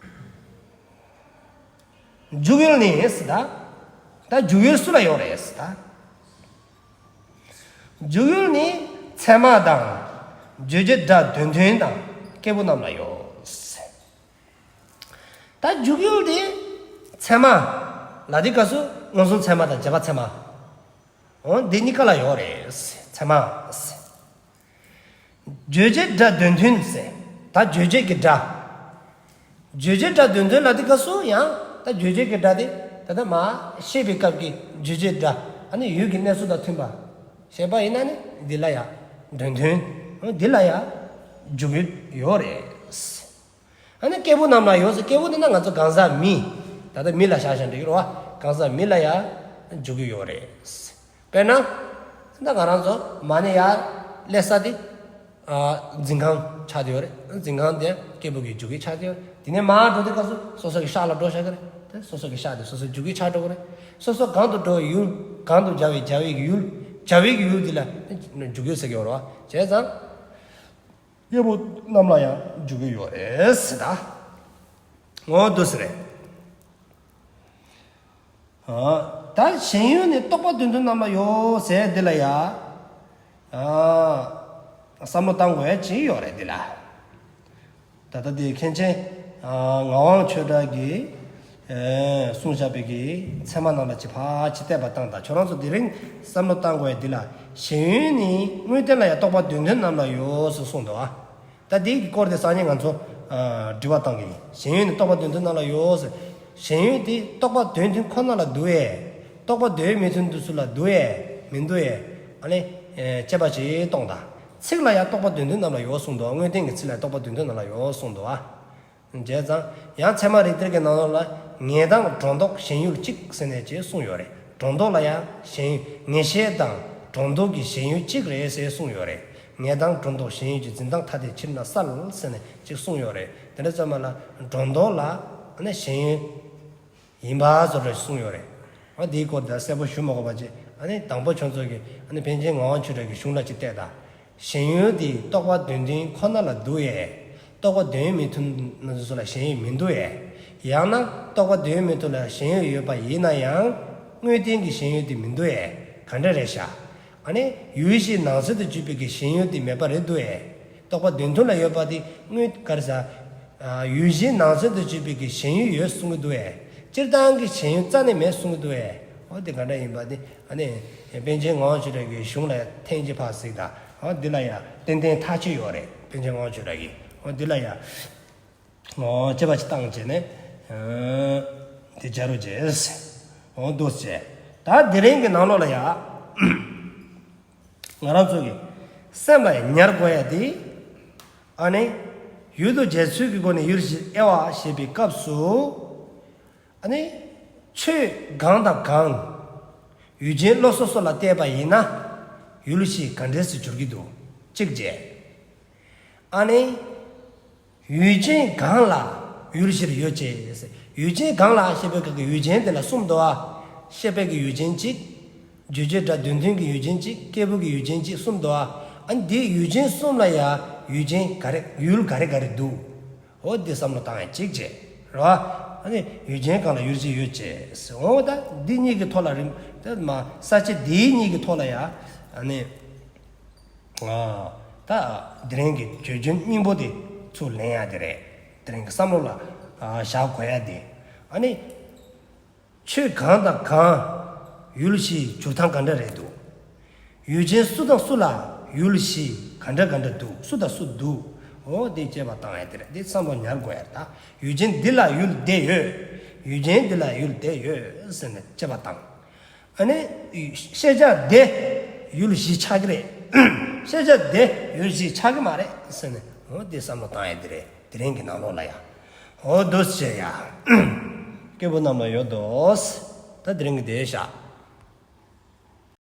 འཇུག་ཡུལ་ནི་ཟེར་ད། ད་འཇུག་ཡུལ་སུ་ལ་ཡོད་རེད་ཟེར་ད། འཇུག་ཡུལ་ནི་ཚད་མ་དང་རྗོད་བྱེད་སྒྲ་དོན་མཐུན་དང་སྐྱེས་བུ་རྣམས་ལ་ཡོད། ད་འཇུག་ཡུལ་དེ་ཚད་མ་ལ་དེ་སྐབས་སུ་མངོན་སུམ་ཚད་མ་དང་རྗེས་དཔག་ཚད་མ། འོ་འདི་གཉིས་ཀ་ལ་ཡོད་རེད། ཚད་མ། རྗོད་བྱེད་སྒྲ་དོན་མཐུན་ཟེར། ད་རྗོད་བྱེད་ཀྱི་སྒྲ། རྗོད་བྱེད་སྒྲ་དོན་མཐུན་ལ་དེ་སྐབས་སུ་ཡང་ད་རྗོད་བྱེད་ཀྱི་སྒྲ་དེ་ད་ལྟ་མ་བཤད་པའི་སྐབས་ཀྱི་རྗོད་བྱེད་སྒྲ་ཨ་ནི་ཡུལ་གྱི་གནས་ཚུལ་དང་མཐུན་པ་བཤད་པ་ཡིན་ན་ནི་འདི་ལ་ཡང་དོན་མཐུན། འོ་འདི་ལ་ཡང་འཇུག་ཡུལ་ཡོད་རེད། ཨ་ནི་སྐྱེས་བུ་རྣམས་ལ་ཡོད་ཟེར། སྐྱེས་བུ་དེ་ན་ང་ཚོ་གང་ཟག་མི། ད་ལྟ་མི་ལ་བཞག་བཞག་འགྲིག་གི་རེད་བ། གང་ཟག་མི་ལ་ཡང་འཇུག་གི་ཡོད་རེད། དཔེར་ན། ད་ང་རང་ཚོ་མ་ཎི་ཡར་སླེབས་ས་དེ། ཨ། འཛིན་ཁང་ཆགས་བསྡད་ཡོད་རེད། འཛིན་ཁང་དེ་སྐྱེས་བུ་གི་རྒྱུག་ཁྱི་ཆགས་བསྡད་ཡོད་རེད། དེ་ནས་མར་འགྲོ་དུས་སྐབས་སུ་སོ་སོ་གི་ཤག་ལ་འགྲོ་བཞག་གི་རེད། དེ་སོ་སོ་གི་ཤག་དེ་སོ་སོའི་རྒྱུག་ཁྱི་ཆགས་འགྲོ་གི་རེད། སོ་སོ་གང་དུ་འགྲོ་བའི་ཡུལ། གང་དུ་བྱ་བའི་བྱ་བའི་ཡུལ། བྱ་བའི་ཡུལ་དེ་ལ་རྒྱུག་ཁྱི་ཟེར་གྱི་ཡོད་རེད་བ། བྱས་ཙང་། སྐྱེས་བུ་རྣམས་ལ་ཡང་རྒྱུག་ཁྱི་ཡོད་རེད་ཟེར་ད། འོ་འདུག་སེ་རེད། ཨ། ད་ཞེན་ཡུལ་ནི་རྟོག་པ་དོན་མཐུན་རྣམས་ལ་ཡོད་ཟེར་འདི་ལ་ཡ། ཨ། བསམ་བློ་བཏང་དགོས་ཡ་ཅིག་ཡོད་རེད་འདི་ལ། ད་ལྟ་འདི་མཁན་ཆེན། ཨ། ངག་དབང་ཆོས་གྲགས་ཀྱིས། ཨེ། གསུངས་བཞག་པའི་གི་ཚད་མ་རྣམས་ལ་ཅིག་ཕར་ཅིག་བལྟས་པ་བཏང་དང་། ཁྱོད་རང་ཚོ་དེ་རིང་བསམ་བློ་བཏང་དགོས་ཡ་འདི་ལ། ཞེན་ཡུལ་ནི་དངོས་བསྟན་ལ་ཡང་རྟོག་པ་དོན་མཐུན་རྣམས་ལ་ཡོད་ཟེར་གསུངས་འདུག་ཨ། ད་དེའི་སྐོར་དེ་སང་ཉིན་ང་ཚོ། ཨ། དྲི་བ་བཏང་གི་ཡིན། ཞེན་ཡུལ་ནི་རྟོག་པ་དོན་མཐུན་རྣམས་ལ་ཡོད་ཟེར། ཞེན་ཡུལ་དེ་རྟོག་པ་དོན་མཐུན་ཁོ་ན་ལ་འདུག་ཨེ། རྟོག་པ་དོན་མི་མཐུན་དུ་སུ་ལ་འདུག་ཨེ། མི་འདུག་ཨེ། ཨ་ནི། ཨེ། དཔྱད་པ་ཞིག་གཏོང་དང་། ཚིག་ལ་ཡང་རྟོག་པ་དོན་མཐུན་རྣམས་ལ་ཡོད་གསུངས་འདུག། དངོས་བསྟན་གྱི་ཚིག་ལ་རྟོག་པ་དོན་མཐུན་རྣམས་ལ་ཡོད་གསུངས་འདུག་ཨ། བྱས་ཙང་ཡང་ཚད་མ་རིགས་གཏེར་གྱི་ནང་ལོགས་ལ། ངེས་དང་སྒྲོ་འདོགས་ཞེན་ཡུལ་གཅིག་ཟེར་ནས་ཅེས་གསུངས་ཡོད་རེད། སྒྲོ་འདོགས་ལ་ཡང་ཞེན་ཡུལ། ངེས་ཤེས་དང་སྒྲོ་འདོགས་ཀྱི་ཞེན་ཡུལ་གཅིག་རེད་ཟེར་གསུངས་ཡོད་རེད། ངེས་དང་སྒྲོ་འདོགས་ཞེན་ཡུལ་གྱི་འཛིན་སྟངས་ཐ་དད་ཕྱིར་ན་གསལ་ཟེར་ནས་ཅིག་གསུངས་ཡོད་རེད། དེ་འདྲ་ཙམ་པ་ལ་སྒྲོ་འདོགས་ལ་ནི་ཞེན་ཡུལ་ཡིན་པ་བཟོ་འདྲ་གསུངས་ཡོད་རེད། ཨ། འདིའི་སྐོར་དེ་གསལ་པོ་ཞུ་མ་དགོས་པ་ཅིག། ཨ་ནི་དང་པོ་ཁྱོད་ཚོ་གིས་ཨ་ནི་པཎ་ཆེན་ངག་དབང་ཆོས་གྲགས་ཀྱི་གཞུང་ལ་ཅིག་བལྟས་དང་། ཞེན་ཡུལ་དེ་རྟོག་པ་དོན་མཐུན་ཁོ་ན་ལ་འདུག་ཨེ། རྟོག་པ་དོན་མི་མཐུན་ན་ཚོ་ལ་ཞེན་ཡུལ་མི་འདུག་ཨེ། ཡང་ན་རྟོག་པ་དོན་མི་མཐུན་ལ་ཞེན་ཡུལ་ཡོད་པ་ཡིན་ན་ཡང་། དངོས་བསྟན་གྱི་ཞེན་ཡུལ་དེ་མི་འདུག་ཨེ། ག་འདྲ་རེད་ཤག། ཨ་ནི་ཡུལ་གཞི་ནང་གསེས་སུ་གྱུར་པའི་གི་ཞེན་ཡུལ་དེ་མེད་པ་རེད་འདུག་ཨེ། རྟོག་པ་དོན་མཐུན་ལ་ཡོད་པ་དེ་དངོས་ག་རེ་ཟ། ཨ། ཡུལ་གཞིའི་ནང་གསེས་སུ་གྱུར་པའི་གི་ཞེན་ཡུལ་ཡོད་གསུང་གི་འདུག་ཨེ། སྤྱིར་བཏང་གི་ཞེན་ཡུལ་རྩ་ནས་མེད་གསུང་གི་འདུག་ཨེ། འོ་དེ་ག་འདྲ་ཡིན་པ་དེ་ཨ་ནི་པཎ་ཆེན་ངག་དབང་ཆོས་གྲགས་ཀྱི་གཞུང་ལ་ཐེངས་གཅིག་ཕར་གཟིགས་དང་། འོ་འདི་ལ་ཡང་ཏན་ཏན་ཐག་ཆོད་ཡོད་རེད། པཎ་ཆེན་ངག་དབང་ཆོས་གྲགས་ཀྱི། འོ་འདི་ལ་ཡང་། ཨོ། དཔྱད་པ་ཅིག་བཏང་བྱས་ནས། ཨ། དེ་སྦྱར་རོགས་བྱས། ཨོ་འདུག་སེ་བྱས། ད་དེ་རིང་གི་ནང་ལོགས་ལ་ཡ། ང་རང་ཚོ་གི་སེམས་ལ་ཉར་དགོས་ཡ་དེ། ཨ་ནི། ཡུལ་དུ་བྱས་ཚུལ་གྱི་སྒོ་ནས་ཡུལ་ཞེས་དབྱེ་བ་བཤད་པའི་སྐབས་སུ། ཨ་ནི། ཆོས་གང་དང་གང་། ཡུལ་ཅན་བློ་སོ་སོ་ལ་བལྟས་པ་ཡིན་ན། ཡུལ་ཞེས་ག་འདྲས་སུ་འགྱུར་གྱི་འདུག། གཅིག་བྱས། ཨ་ནི། ཡུལ་ཅན་གང་ལ་ཡུལ་ཞེས་ཡོད་ཅེས། ཡུལ་ཅན་གང་ལ་ཞེས་པའི་སྐབས་ཀྱི་ཡུལ་ཅན་དེ་ལ་གསུམ་འདུག་ཨ། ཤེས་པའི་གི་ཡུལ་ཅན་གཅིག། རྗོད་བྱེད་སྒྲ་དོན་མཐུན་གྱི་ཡུལ་ཅན་གཅིག། སྐྱེས་བུ་གི་ཡུལ་ཅན་གཅིག། གསུམ་འདུག་ཨ། ཨ་ནི་འདིའི་ཡུལ་ཅན་གསུམ་ལ་ཡང་ཡུལ་ཅན་ག་རེ་ཡུལ་ག་རེ་ག་རེ་འདུག། འོ་འདི་བསམ་བློ་བཏང་ཡ་གཅིག་བྱས། རེད་བ། ཨ་ནི་ཡུལ་ཅན་གང་ལ་ཡུལ་ཅན་ཡོད་ཅེས། འོ་ད་འདི་གཉིས་ཀྱི་ཐོག་ལ་རིམ་ད་མ་ས་བཅད་འདིའི་གཉིས་ཀྱི་ཐོག་ལ་ཡ། ཨ་ནི། ཨ། ད་དེ་རིང་གི་བརྗོད་བྱ་སྙིང་པོ་དེ་ཚུར་ལེན་ཡ་དེ་རེད། དེ་རིང་གི་བསམ་བློ་ལ་ཨ་བཞག་དགོས་ཡ་དེ། ཨ་ནི། ཆོས་གང་དང་གང་ཡུལ་ཞེས་འཇུག་སྟངས་ག་འདྲ་རེད་འདུག། ཡུལ་ཅན་སུ་དང་སུ་ལ་ཡུལ་ཞེས་ག་འདྲ་ག་འདྲ་འདུག། སུ་དང་སུ་འདུག། འོ་དེ་དཔྱད་པ་བཏང་ཡ་དེ་རེད། དེ་བསམ་བློ་ཉར་དགོས་ཡ་རེད། ད་ཡུལ་ཅན་འདི་ལ་ཡུལ་དེ་ཡོད། ཡུལ་ཅན་འདི་ལ་ཡུལ་དེ་ཡོད་ཟེར་ནས་དཔྱད་པ་བཏང་། ཨ་ནི། ཤེས་བྱ་དེ་ཡུལ་གཞི་ཆགས་ཀྱི་རེད། ཤེས་བྱ་དེ་ཡུལ་གཞི་ཆགས་ཀྱི་མ་རེད་ཟེར་ནས། འོ་དེ་བསམ་བློ་བཏང་ཡ་དེ་རེད། དེ་རིང་གི་ནང་ལོགས་ལ་ཡ། འོ་འདུག་སེ་བྱས་ཡ། སྐྱེས་བུ་རྣམས་ལ་ཡོད་དོ། ད་དེ་རིང་གི་དེ་བཞག།